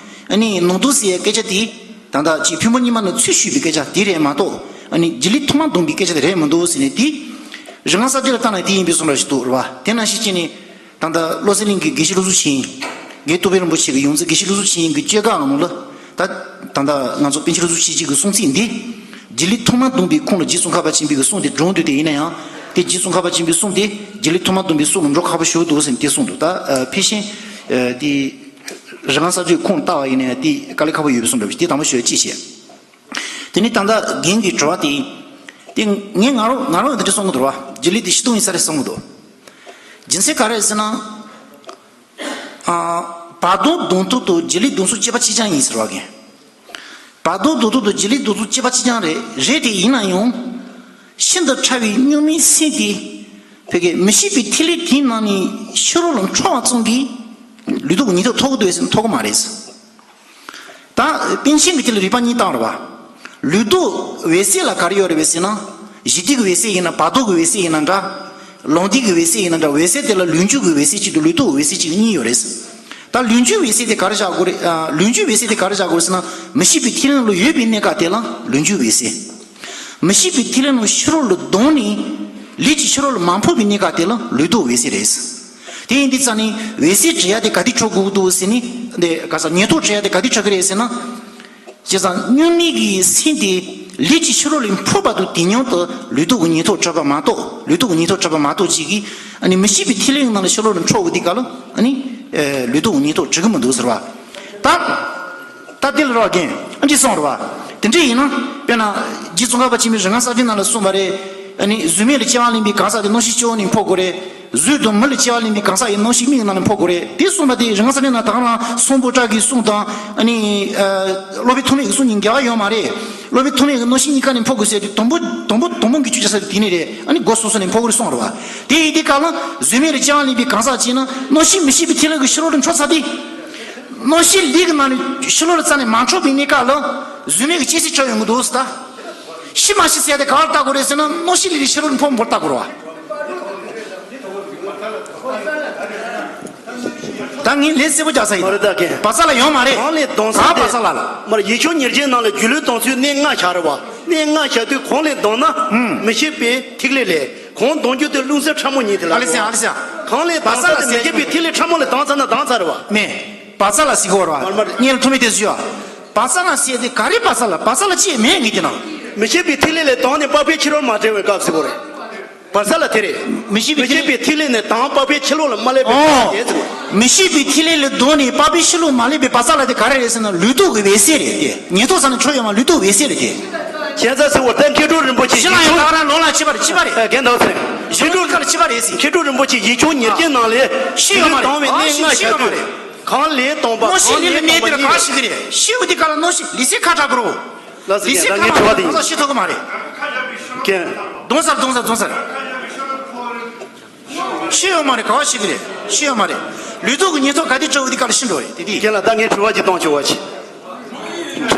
ཨ་ནི་ནང་ལྡོང་ཟེར་ཡའི་སྐད་ཆ་དེ། ད་ལྟ་ཅིག་ཕུང་པོ་རྙིང་པ་རྣམས་ཚུར་བཤུས་པའི་སྐད་ཆ་དེ་རེད་མ་གཏོགས། ཨ་ནི་རྗེ་བློན་ཐོག་མར་བརྡུངས་པའི་སྐད་ཆ་དེ་རེད་མི་འདུག་ཟེར་ནས་དེ། རིགས་ལྔ་གསལ་བྱེད་ལ་བལྟས་ན་དེ་ཡིན་པའི་བཟོ་འདྲ་ཞིག་འདུག་རེད་བ། དེ་ནང་བཞིན་བྱས་ནས། ད་ལྟ་བློ་གསལ་གླིང་གི་དགེ་བཤེས་བློ་གཟུགས་ཆོས་དབྱིངས། རྒན་རྟོགས་དཔལ་རིན་པོ་ཆེ་གི་ཡོངས་འཛིན་དགེ་བཤེས་བློ་གཟུགས་ཆོས་དབྱིངས་ཀྱི་བཅོས་ཁ་ནང་ལ། ད་ད་ལྟ་ང་ཚོ་པཎ་ཆེན་བློ་གཟུགས་ཆོས་སྐྱིད་ཀྱི་གསུང་ཚིག་འདི། རྗེ་བློན་ཐོག་མར་བརྡུངས་པའི་ཁུངས་ལ་རྗེ་ཙོང་ཁ་པ་ཆེན་པོའི་གི་གསུང་དེ་སྒྲུང་དུ་དེ་ཡིན་ན་ཡང་། དེ་རྗེ་ཙོང་ཁ་པ་ཆེན་པོའི་གསུང་དེ་རྗེ་བློན་ཐོག་མར་བརྡུངས་པའི་གསུང་ལ་འགྲོ་ཁག་པོ་ཞིག་འདུག་ཟེར་ནས་དེ་གསུངས་འདུག་ད་ཕལ་ཆེར། དེ། རིགས་ལྔ་གསལ་བྱེད་ཁུངས་བལྟ་བ་ཡིན་ན་ཡང་དེ་དཀའ་ལས་ཁག་པོ་ཡོད་པའི་བཟོ་འདྲ་བྱས། དེ་དང་པོ་ཞུ་ཡ་གཅིག་བྱས། དེ་ནས་ད་ལྟ་རྒན་གྱི་དྲི་བ་དེ། དེ་ངས་ང་རང་ང་རང་འདི་འདྲ་གསུང་གི་འདུག་ར། རྗེ་བློན་དེ་ཕྱི་ལྡོང་ཡིན་ས་རེད་གསུང་གི་འདུག་རྒྱུ་མཚན་ག་རེ་རེད་ཟེར་ན། ཨ། བར་ལྡོང་བརྡུང་ཐབས་དང་རྗེ་བློན་བརྡུང་ཚུལ་སྤྱོད་པ་གཅིག་རྐྱང་ཡིན་ཟེར་བ་རྒན། བར་ལྡོང་བརྡུང་ཐབས་དང་རྗེ་བློན་བརྡུང་ཚུལ་སྤྱོད་པ་གཅིག་རྐྱང་རེད། རེད་དེ་ཡིན་ན་ཡང་། ཤིན་ཏུ་ཕྲ་བའི་སྨྱུག་མའི་སེན་དེ། ཕ་གི་མི་ཤིགས་པའི་ཐིག་ལེ་དེའི་ནང་ནས་ཕྱི་རོལ་ལ་འཕྲོ་བ་ཙམ་གྱིས། ལུས་སྟོབས་ཀྱི་ཉེན་རྟོག་ཐོབ་ཀྱི་འདུག་ཟེར་ན་ཐོབ་ཀྱི་མ་རེད། ད་པཎ་ཆེན་གྱིས་དེ་ལ་རིགས་པ་གཉིས་བཏང་རེད་བ། ལུས་སྟོབས་འོད་གསལ་ལ་ག་རེ་ཡོད་རེད་པས་ཟེར་ན། གཞི་དུས་ཀྱི་འོད་གསལ་ཡིན་ན། བར་དོ་གི་འོད་གསལ་ཡིན་ན་འདྲ། ལང་དུས་ཀྱི་འོད་གསལ་ཡིན་ན་འདྲ། འོད་གསལ་དེ་ལ་ལུས་འཇུག་གི་འོད་གསལ་གཅིག་དང་ལུས་སྟོབས་འོད་གསལ་གཅིག་གཉིས་ཡོད་རེད། ད་ལུས་འཇུག་འོད་གསལ་དེ་ག་རེ་བཞག་དགོས་རེད། ཨ། ལུས་འཇུག་འོད་གསལ་དེ་ག་རེ་བཞག་དགོས་རེད་ཟེར་ན། མི་ཤིགས་པའི་ཐིག་ལེ་ནང་ལ་ཡོད་པའི་གནས་སྐབས་དེ་ལ་ལུས་འཇུག་འོད་གསལ། མི་ཤིགས་པའི་ཐིག་ལེ་རྣམས་ཕྱི་རོལ་ལ་ལྡང་ནས། ལུས་ཀྱི་ཕྱི་རོལ་ལ་མ་ཕོག་པའི་གནས་སྐབས་དེ་ལ་ལུས་སྟོབས་འོད་གསལ་རེད། དེ་ཡིན་དུས་ཙང་ནི་འོད་གསལ་བྲི་ཡ་དེ་ག་དུས་འཕྲོ་དགོས་ཀྱི་འདུག་ཟེར་ནི། འདི་ག་ས་ཉེན་རྟོག་བྲི་ཡ་དེ་ག་དུས་འཕྲོ་གི་རེད་ཟེར་ན། བྱས་ཙང་སྨྱུག་མའི་གི་སེན་དེ་ལུས་ཀྱི་ཕྱི་རོལ་ལ་ཕོག་པ་དང་དེ་མཉམ་དུ་ལུས་སྟོབས་ཀྱི་ཉེན་རྟོག་འཕྲོད་པ་མ་གཏོགས། ལུས་སྟོབས་ཀྱི་ཉེན་རྟོག་འཕྲོད་པ་མ་གཏོགས་ཅིག་གིས་ཨ་ནི་མི་ཤིགས་པའི་ཐིག་ལེ་ནང་ལ་ཕྱི་རོལ་ལ་འཕྲོ་དགོས་དུས་སྐབས་ལ་ཨ་ནི། ལུས་སྟོབས་ཀྱི་ཉེན་རྟོག་འགྲིག་གི་མི་འདུག་ཟེར་བ། ད། ད་དེ་ལ་རོགས་རྒན། ཨ་འདྲི་སོང་རེད་བ། དེ་འདྲ་ཡིན་ན། དཔེར་ན། རྗེ་ཙོང་ཁ་པ་ཆེན་པོའི་རིགས་ལྔ་གསལ་བྱེད་ནང་ལ་གསུངས་པ་རེད། ཨ་ནི་གཟུགས་མེད་ལ་སྐྱེ་བ་ལེན་པའི་གང་ཟག་དེ་རྣམ་ཤེས་སྤྱི་བོ་ནས་འཕོ་དགོས་རེད། གཟུགས་དང་མི་ལ་སྐྱེ་བ་ལེན་པའི་གང་ཟག་ཡི་རྣམ་ཤེས་མིག་གི་ནང་ནས་འཕོ་དགོས་རེད། དེ་གསུངས་པ་དེ་རིགས་ལྔ་གསལ་བྱེད་ནང་ད་ག་རང་སམ་བྷོ་ཊ་གི་གསུང་དང་། ཨ་ནི། ཨ། སློབ་དཔོན་ཐོགས་མེད་ཀྱི་གསུང་གཉིས་འགལ་བ་ཡོད་མ་རེད། སློབ་དཔོན་ཐོགས་མེད་ཀྱི་རྣམ་ཤེས་གཉིས་ཀ་ནས་འཕོ་དགོས་ཟེར་དུས་དང་པོ་དང་པོ་དང་པོ་འགལ་རྒྱུ་ཆགས་ས་དེ་ནས་རེད། ཨ་ནི་སྒོ་སོ་སོ་ནས་འཕོ་དགོས་རེད་གསུངས་རེད་བ། དེ་ཡིན་དུས་སྐབས་ལ་གཟུགས་མེད་ལ་སྐྱེ་བ་ལེན་པའི་གང་ཟག་ཅིག་ན་རྣམ་ཤེས་མི་ཤིགས་པའི་ཐིག་ལེ་གི་ཕྱི་རོལ་ལ་འཕྲོ་ཚར་དུས། རྣམ་ཤེས་ལུས་ཀྱི་ནང་ནས་ཕྱི་ལོགས་ལ་རྩ་ནས་མ་འཕྲོ་བའི་གནས་སྐབས་ལ་གཟུགས་མེད་ཀྱི་སྐྱེ་སྲིད་ཆགས་ཡོང་གི་འདུག་ཟེར། ད་ཤི་མ་ཤི་ཟེར་ཡ་དེ་ག་བར་བལྟ་དགོས་རེད་ཟེར་ན། རྣམ་ཤེས་ལུས་ཀྱི་ཕྱི་རོལ་ལ་འཕོ་མི་འཕོ་བར་བལྟ་དགོས་རེད་བ། ད་ངས་ལན་གསལ་པོ་རྒྱག་ས་ཡིན། མ་རེད་ད་རྒན། བར་ས་ལ་ཡོད་མ་རེད། གང་ལས་ལྡང་ས། ག་དེ་བར་ས་ལ་ལ། མར་ཡིད་སྐྱོ་ཉེར་བརྒྱད་ནང་ལ་སྒྱུ་ལུས་ལྡང་ཚུལ་གནད་ལྔ་བཞག་རེད་བ། གནད་ལྔ་བཞག་དུས་གང་ལས་ལྡང་ན། ཨུམ། མི་ཤིགས་པའི་ཐིག་ལེ་ལས། གང་ལྡང་རྒྱུ་དེ་རླུང་སེམས་ཕྲ་མོ་ཉིད་དེ་ལ། ཨ་ལེ་སེ་ཨ་ལེ་སེ། གང་ལས་ལྡང་ས་དེ་མི་ཤིགས་པའི་ཐིག་ལེ་ཕྲ་མོ་ལས་ལྡང་ཚར་ན་ལྡང་ཚར་རེད་བ། མེད། བར་ས་ལ་ཟེར་གི་ཡོད་རེད་བ། མར་མར། ངས་ལ་ཐུ་མི་དེ་ཟེར་ཡོད། བར་ས་ལ་ཟེར་དེ་ག་རེ་བར་ས་ལ། བར་ས་ལ་ཅི་མེད་ངས་དེ་ན། མི་ཤིགས་པའི་ཐིག་ལེ་ལས་ལྡང་ནས་པགས་པའི་ཕྱི་རོལ་མ་བྲལ་བའི་སྐབས་ཟེར་གི་ཡོད་རེད། བར་ས་ལ་དེ་རེད། མི་ཤིགས་པའི་མི་ཤིགས་པའི་ཐིག་ལེ་ནས་ལྡང་པགས་པའི་ཕྱི་ལོགས་ལ་མ་སླེབས་པའི་ཨོ། བར་ས་དེ་ཟེར་གི་ཡོད་རེད། མི་ཤིགས་པའི་ཐིག་ལེ་ལས་ལྡང་ནས་པགས་པའི་ཕྱི་ལོགས་མ་སླེབས་པའི་བར་ས་ལ་དེ་ག་རེ་རེད་ཟེར་ན་ལུས་སྟོབས་ཀྱི་འོད་གསལ་རེད་དེ། ཉེན་རྟོག་ས་ནས་འཕྲོ་ཡོད་མ་ལུས་སྟོབས་འོད་གསལ་རེད་དེ། ཁྱེད་ཚ་ཟེར་བ་ལྟར་མཁས་གྲུབ་རིན་པོ་ཆེ་ཤི་ལ་ཡང་ད་ག་རང་ལོ་ལ་ཆེ་བ་རེད། ཆེ་བ་རེད། ཨ་རྒན་ཟླ་བ་ཚེ། ཤི་ལུགས་ཁ་ལ་ཆེ་བ་རེད་ཟེར། མཁས་གྲུབ་རིན་པོ་ཆེ་ཡིད་སྐྱོ་ཉེར་བརྒྱད་ནང་ལས། ཤི་ཡོད་མ་རེད། ལྡང་བའི་གནད་ལྔ་བཞག་དུས། གང་ལས་ལྡང་པ། གང་ལས་ལྡང་པ་གཉིས་ལས་ལྡང་བ་ཡིན། ཤི་གི་རེད། ཤི་ཡོད་དེ་ག་ལ་རྣམ་ཤེས་ལུས་སེམས་ཁ་བྲལ་གི་རེད། ལགས་སོ། ལུས་སེམས་ཁ་མ་བྲལ་ན་གང་ཟག་ཤི་ཐུབ་གི་མ་རེད། རྒན། ལྡང་ས་ལ་ལྡང་ས་ལ་ལྡང་ས་ལ། ཤི་ཡོད་མ་རེད། ག་བ་ཤི་གི་རེད། ཤི་ཡོད་མ་རེད། ལུས་སྟོབས་ཀྱི་ཉེན་རྟོག་ག་དུས་བྲལ་བ་དེ་ག་ལ་ཤི་འགྲོ་རེད་དེ་དེ། རྒན་ལགས་ད་ངས་དྲི་བ་ཅིག་གཏོང་ཆོག་པ་ཅིག་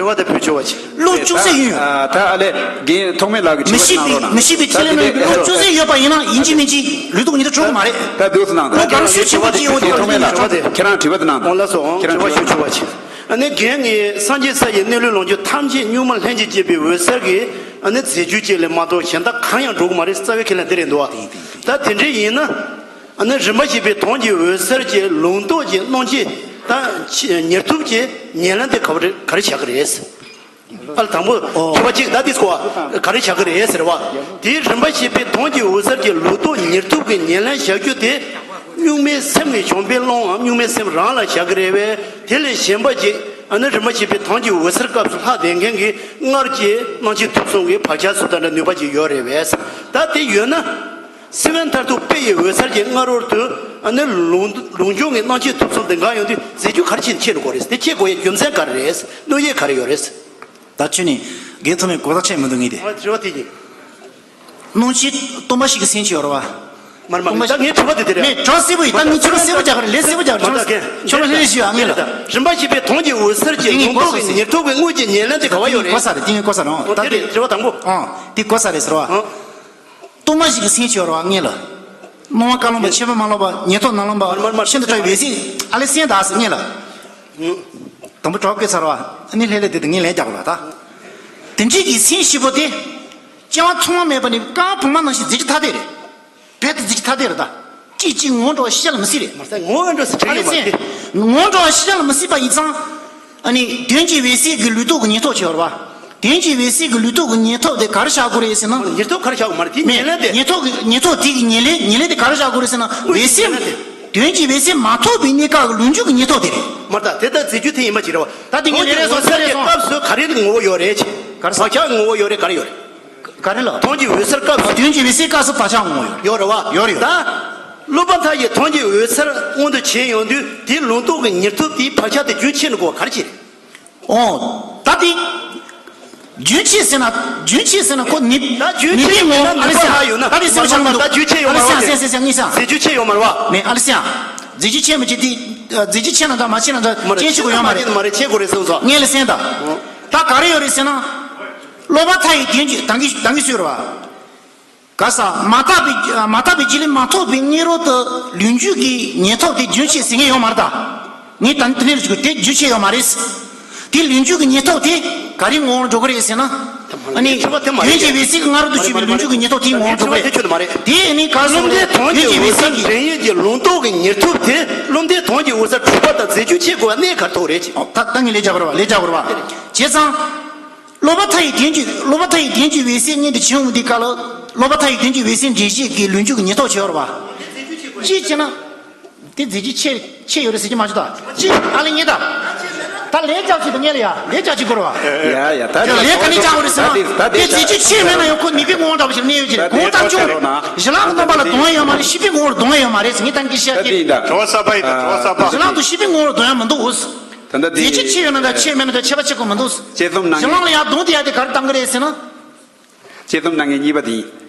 དྲི་བ་དེ་བུ་ཆོ་བ་ཆེ། ལོ་བཅུ་ཚོད་ཡིན་ཡོད། ད་ཨ་ལས་རྒན་ཐོགས་མེད་ལགས་ཀྱི་མི་དྲི་བ་ཤེས་གནང་པའི་རོགས་གནང་། མི་ཤེས་པའི་ཁས་ལེན་ལོ་བཅུ་ཚོད་ཡོད་པ་ཡིན་ན་ཡིན་གཅིག་མིན་གཅིག་ལུས་སྟོབས་ཉིད་དུ་འགྲོ་གི་མ་རེད། ད་འདུག་སེ་གནང་དང་། ལོ་ག་རེ་སུས་བྱེད་པ་ཅིག་ཡོད་དེ་ཐོགས་མེད་ལགས་ཁྱེད་རང་དྲི་བ་དེ་གནང་དང་། ལགས་སོ། ཁྱེད་རང་དྲི་བ་ཞུ་ཆོག་པ་ཆེ། ཨ་ནི་རྒན་ངས་སངས་རྒྱས་ས་ཡི་གནས་ལུས་ལོངས་སྤྱོད་ཐམས་ཅད་གཉུག་མ་ལྷན་ཅིག་སྐྱེས་པའི་འོད་གསལ་གྱི་ཨ་ནི་རྫས་རྒྱུ་ཅིག་ལས་མ་གཏོགས་གཞན་དག་གང་ཡང་འགྲོ་གི་མ་རེད། རྩ་བའི་ཁས་ལེན་དེ་རེད་འདུག་བ། ད་དེ་འདྲ་ཡིན་ན། ཨ་ནི་རིམ་པ་བཞི་པའི་དོན་གྱི་འོད་གསལ་གྱི་ལུང་རྟོགས་ཀྱི་སྣང་མཆེད་དང་ཉེར་ཐུབ་ཀྱི་ཉེར་ལེན་དེ་ག་བ་རེད། ག་རེ་བྱ་གི་རེད། ཨ་ལ་དང་པོ་དྲི་བ་གཅིག་ད་དེ་གོ་ག་རེ་བྱ་གི་རེད་ཟེར་བ། དེའི་རིམ་པ་བཞི་པའི་དོན་གྱི་འོད་གསལ་གྱི་ལུང་རྟོགས་ཉེར་ཐུབ་ཀྱི་ཉེར་ལེན་བྱ་རྒྱུ་དེ་གཉུག་མའི་སེམས་ནས་བྱུང་བའི་རླུང་ངམ་གཉུག་མའི་སེམས་རང་ལ་བྱ་གི་རེད་པས། དེ་ལས་གཞན་པ་ཅིག་ཨ་ནི་རིམ་པ་བཞི་པའི་དོན་གྱི་འོད་གསལ་སྐབས་སུ་ལྷག་བསྡད་མཁན་གྱི་སྔར་གྱི་སྣང་མཆེད་ཐུབ་གསུམ་གྱི་བག་ཆགས་སུ་དང་འདྲ་ནུས་པ་ཅིག་ཡོད་རེད་པས། ད་དེ་ཡོད་ན། སེམས་དཔའ་མཐར་ཐུག་དཔེ་ཡི་འོད་གསལ་གྱི་སྔ་རོལ་དུ་ཨ་ནི་ལུང་ལུང་སྦྱོང་གི་སྣང་མཆེད་ཐུབ་གསུམ་དེ་འགའ་ཡོང་དུས་རྫས་རྒྱུ་ག་རེ་བྱས་ནས་ཁྱེར་དགོས་རེད། དེ་ཁྱེར་དགོས་ཡའི་རྒྱུ་མཚན་ག་རེ་རེད། གནོད་ཡས་ག་རེ་ཡོད་རེད། ད་ཁྱོད་ནི་རྒན་ཐོགས་མེད་གོ་བརྡ་ཆད་མི་འདུག་ངས་དེ། ཨ་དྲི་བ་དེ་ཡིན། སྣང་མཆེད་སྟོང་པ་ཞིག་གི་སེམས་ཅིག་ཡོད་རེད་བ། མར་མར་ད་ངའི་དྲི་བ་དེ་དེ་རེད། མེད་གྲོགས་སེ་བོ་ཡིན། ད་ངས་ཁྱོད་ལ་སེ་བོ་རྒྱག་གི་རེད། ལས་སེ་བོ་རྒྱག་གི་རེད། ཁྱོད་ལ་ལས་ཞུ་ཨ་ངས་ལ། རིམ་པ་བཞི་པའི་དོན་གྱི་འོད་གསལ་གྱི་ལུང་རྟོགས་ཀྱི་ཉེར་ཐུབ་ཀྱི་དངོས་ཀྱི་ཉེར་ལེན་དེ་ག་བ་ཡོད་རེད། གོ་ས་རེད། དེ་ངས་གོ་ས་རེད། ད་དེ་དེ་དྲི་བ་དང་པོ། ཨང་། དེ་གོ་ས་རེད་ཟེར་བ། ཨང་། སྟོང་པ་ཞིག་གི་སེམས་ཅིག་ཡོད་རེད་བ་ངས་ལ། སྣང་བ་ཀ་ལོང་པ་མཆེད་པ་མ་ལོག་པ་ཉེར་ཐོབ་ནམ་ལངས་པ་མར་མར་ཤིན་ཏུ་ཕྲ་བའི་འོད་གསལ་ཨ་ལས་སེམས་དག་ཟེར་ངས་ལ། དང་པོ་གྲོགས་སྐད་ཚར་བ་ཨ་ནི་ལྷས་ལྷས་དེ་དེ་ངས་ལན་རྒྱག་དགོས་ལ་ད། དེ་འདྲའི་གི་སེམས་བཞི་པོ་དེ། སྐྱེ་བ་ཐོག་མ་མེད་པ་ནས་རྐང་བ་བུང་བ་ནང་བཞིན་རྫས་རྒྱུ་ཐ་དད་རེད། རྦད་དེ་རྫས་རྒྱུ་ཐ་དད་རེད་ད། སྐད་ཅིག་ངོ་བོ་འདྲ་བ་ཤེས་བྱ་ལ་མི་སྲིད་རེད། མ་ཟད་ངོ་བོ་འདྲ་ཟེར་ཨ་དྲན་ལེ་ཡོད་མ་ཚེ། རེད། ངོ་བོ་འདྲ་བ་ཤེས་བྱ་ལ་མི་སྲིད་པ་ཡིན་ཙང་། ཨ་ནི་དོན་གྱི་འོད་གསལ་གྱི་ལུས་རྟོགས་ཀྱི་ཉེར་ཐོབ་ཆེ་བར་བ། དོན་གྱི་འོད་གསལ་གྱི་ལུས་རྟོགས་ཀྱི་ཉེར་ཐོབ་དེ་ག་རེ་བཞག་དགོས་རེད་ཟེར་ན། ཉེར་ཐོབ་ག་རེ་བཞག་དགོས་མ་རེད་དེ་ཉེར་ལེན་དེ། ཉེར་ཐོབ་ཀྱི་ཉེར་ཐོབ་དེ་གི་ཉེར་ལེན་ཉེར་ལེན་དེ་ག་རེ་བཞག་དགོས་རེད་ཟེར་ན། འོད་གསལ། དོན་གྱི་འོད་གསལ་མ་ཐོབ་པའི་གནས་སྐབས་ཀྱི་ལུས་འཇུག་གི་ཉེར་ཐོབ་དེ་རེད། མ་རེད་ད་དེ་ལྟར་རྫས་རྒྱུ་དེ་ཡིན་པ་ཅིག་རེད་བ། ད་དེ་ངས་ལན་རེ་སོང་ཚར་རེ་སོང་། སྐབས་སུ་ག་རེ་ངོ་བོ་ཡོད་རེད། ག་རེ་བག་ཆགས་ངོ་བོ་ཡོད་རེད། ག་རེ་ཡོད་རེད། ག་རེ་ལ། དོན་གྱི་འོད་གསལ་སྐབས་སུ། དོན་གྱི་འོད་གསལ་སྐབས་སུ་བག་ཆགས་ངོ་བོ་ཡོད། ཡོད་རེད་བ། ཡོད་རེད་ཡོད། ད། སློབ་པ་མཐའ་ཡས་དོན་གྱི་འོད་གསལ་མངོན་དུ་བྱེད་ཡོང་དུས་དེའི་ལུང་རྟོགས་ཀྱི་ཉེར་ཐོབ་དེའི་བག་ཆགས་དེ་རྒྱུན་ཆད་ནས་གོ་བ་ག་རེ་བྱེད་རེད། ཨོ། ད་དེ། རྒྱུན་ཆད་ཟེར་ན། རྒྱུན་ཆད་ཟེར་ན་ཁོ་ནི། ད་རྒྱུན་ཆད་ནི་པའི་ངོ་བོ་ཨ་ལེ་སི་ཡ། ཡོད་ན་ད་དེ་སེམས་ཆགས་མི་འདུག་ད་རྒྱུན་ཆད་ཡོད་མ་རེད་བ། ཨ་ལེ་སི་ཡ་སེམས་སེམས་སེམས་ངེས་སེམས། རྫས་རྒྱུ་ཆད་ཡོད་མ་རེད་བ། མེད་ཨ་ལེ་སི་ཡ། རྫས་རྒྱུ་ཆད་མི་ཆད་དེ། རྫས་རྒྱུ་ཆད་ན་འདྲ་མ་ཆད་ན་འདྲ་སྐྱེ་ཆུ་གོ་ཡོད་མ་རེད། མ་རེད་ཆད་དགོས་རེད་སེམས་སོ། ངས་ལ་སེམས་ད། ད་ག་རེ་ཡོད་རེད་ཟེར་ན། སློབ་པ་མཐའ་ཡས་དོན་གྱི་དང་གི་དང་གི་སུ་རེད་བ། ག་ས་མ་དག་པའི་མ་དག་པའི་རྒྱུ་ལས་མ་ཐོབ་པའི་གནས་རོལ་དུ་ལུས་འཇུག་གི་ཉེར་ཐོབ་དེ་རྒྱུན་ཆད་ཟེར་མཁན་ཡོད་མ་རེད་ད། ངས་ད་ནི་དེ་ནས་རེ་ཞིག་དེ་རྒྱུན་ཆད་ཡོད་མ་རེད། དེ་ལུས་འཇུག་གི་ཉེར་ཐོབ་དེ་ག་རེ་ངོ་བོར་འགྲོ་གི་རེད་ཟེར་ན། ཨ་ནི་དོན་གྱི་འོད་གསལ་གྱི་སྔ་རོལ་དུ་ཞུགས་པའི་ལུས་འཇུག་གི་ཉེར་ཐོབ་དེའི་ངོ་བོར་འགྲོ་གི་རེད། དེ་ནི་ག་སོང་། བློ་འདས་དོན་གྱི་འོད་གསལ་འདྲེན་ཡས་ཀྱི་ལུང་རྟོགས་ཀྱི་ཉེར་ཐོབ་དེ་བློ་འདས་དོན་གྱི་འོད་གསལ་གྲུབ་པ་དང་རྫས་རྒྱུ་ཆད་དགོས་པ་གནད་ག་རེ་ཐུག་རེད་ཅེས། ད་ད་ངས་ལས་རྒྱག་དགོས་རེད་བ། ལས་རྒྱག་དགོས་རེད་བ། བྱས་ཙང་། སློབ་པ་མཐའ་ཡས་དོན་གྱི་སློབ་པ་མཐའ་ཡས་དོན་གྱི་འོད་གསལ་མངོན་དུ་བྱེད་འོང་དུས་སྐབས་ལ། སློབ་པ་མཐའ་ཡས་དོན་གྱི་འོད་གསལ་འདྲེན་བྱེད་ཀྱི་ལུས་འཇུག་གི་ཉེར་ཐོབ་ཆེ་བར་བ། གཅིག་བྱས་ན། དེ་རྫས་རྒྱུ་ཆད་ཆད་ཡོད་རེད་ཟེར་གྱི་མ་བྱུང་ད། གཅིག་ཨ་ལེ་ཉེ་ད། ད་ལས་རྒྱག་ཅིག་ཏུ་ངས་ལ་ཡ་ལས་རྒྱག་ཅིག་དགོས་རེད་བ། ཡ་ཡ་ད་ད་ལས་ག་ནས་རྒྱག་དགོས་རེད་ཟེར་ན། ད་དེ་རྫས་རྒྱུ་ཆད་མེད་ན་ཡང་ཁོ་ནུས་པའི་ངོ་བོ་འདྲ་པོ་ཞིག་གནས་ཡོད་ཀྱི་རེད། གང་ལྟར་བྱུང་། གཞི་ལམ་གྱི་རྣམ་པ་ལ་ལྡང་ཡ་ཡོད་མ་རེད། ཤེས་པའི་ངོ་བོར་ལྡང་ཡ་ཡོད་མ་རེད་ཟེར་ངས་ད་ནི་བཤད་ཀྱི། གྲོགས་པོ་གསར་པ་ཡིན་ད། གྲོགས་པོ་གསར་པ། གཞི་ལམ་དུ་ཤེས་པའི་ངོ་བོར་ལྡང་ཡ་མི་འདུག་ཨོ། ད་ལྟ་དེ་རྫས་རྒྱུ་ཆད་ཡོད་ན་འདྲ་ཆད་མེད་ན་འདྲ་ཁྱད་པར་ཆེ་གོ་མི་འདུག་དཔྱད་རྩོམ་གནང་། གཞི་ལམ་ལ་ཡར་གདོང་དེ་ཡར་དེ་ག་རེ་བཏང་གི་རེད་ཟེར་ན། དཔྱད་རྩོམ་གནང་མཁན་གཉིས་པ་དེ་ཡིན།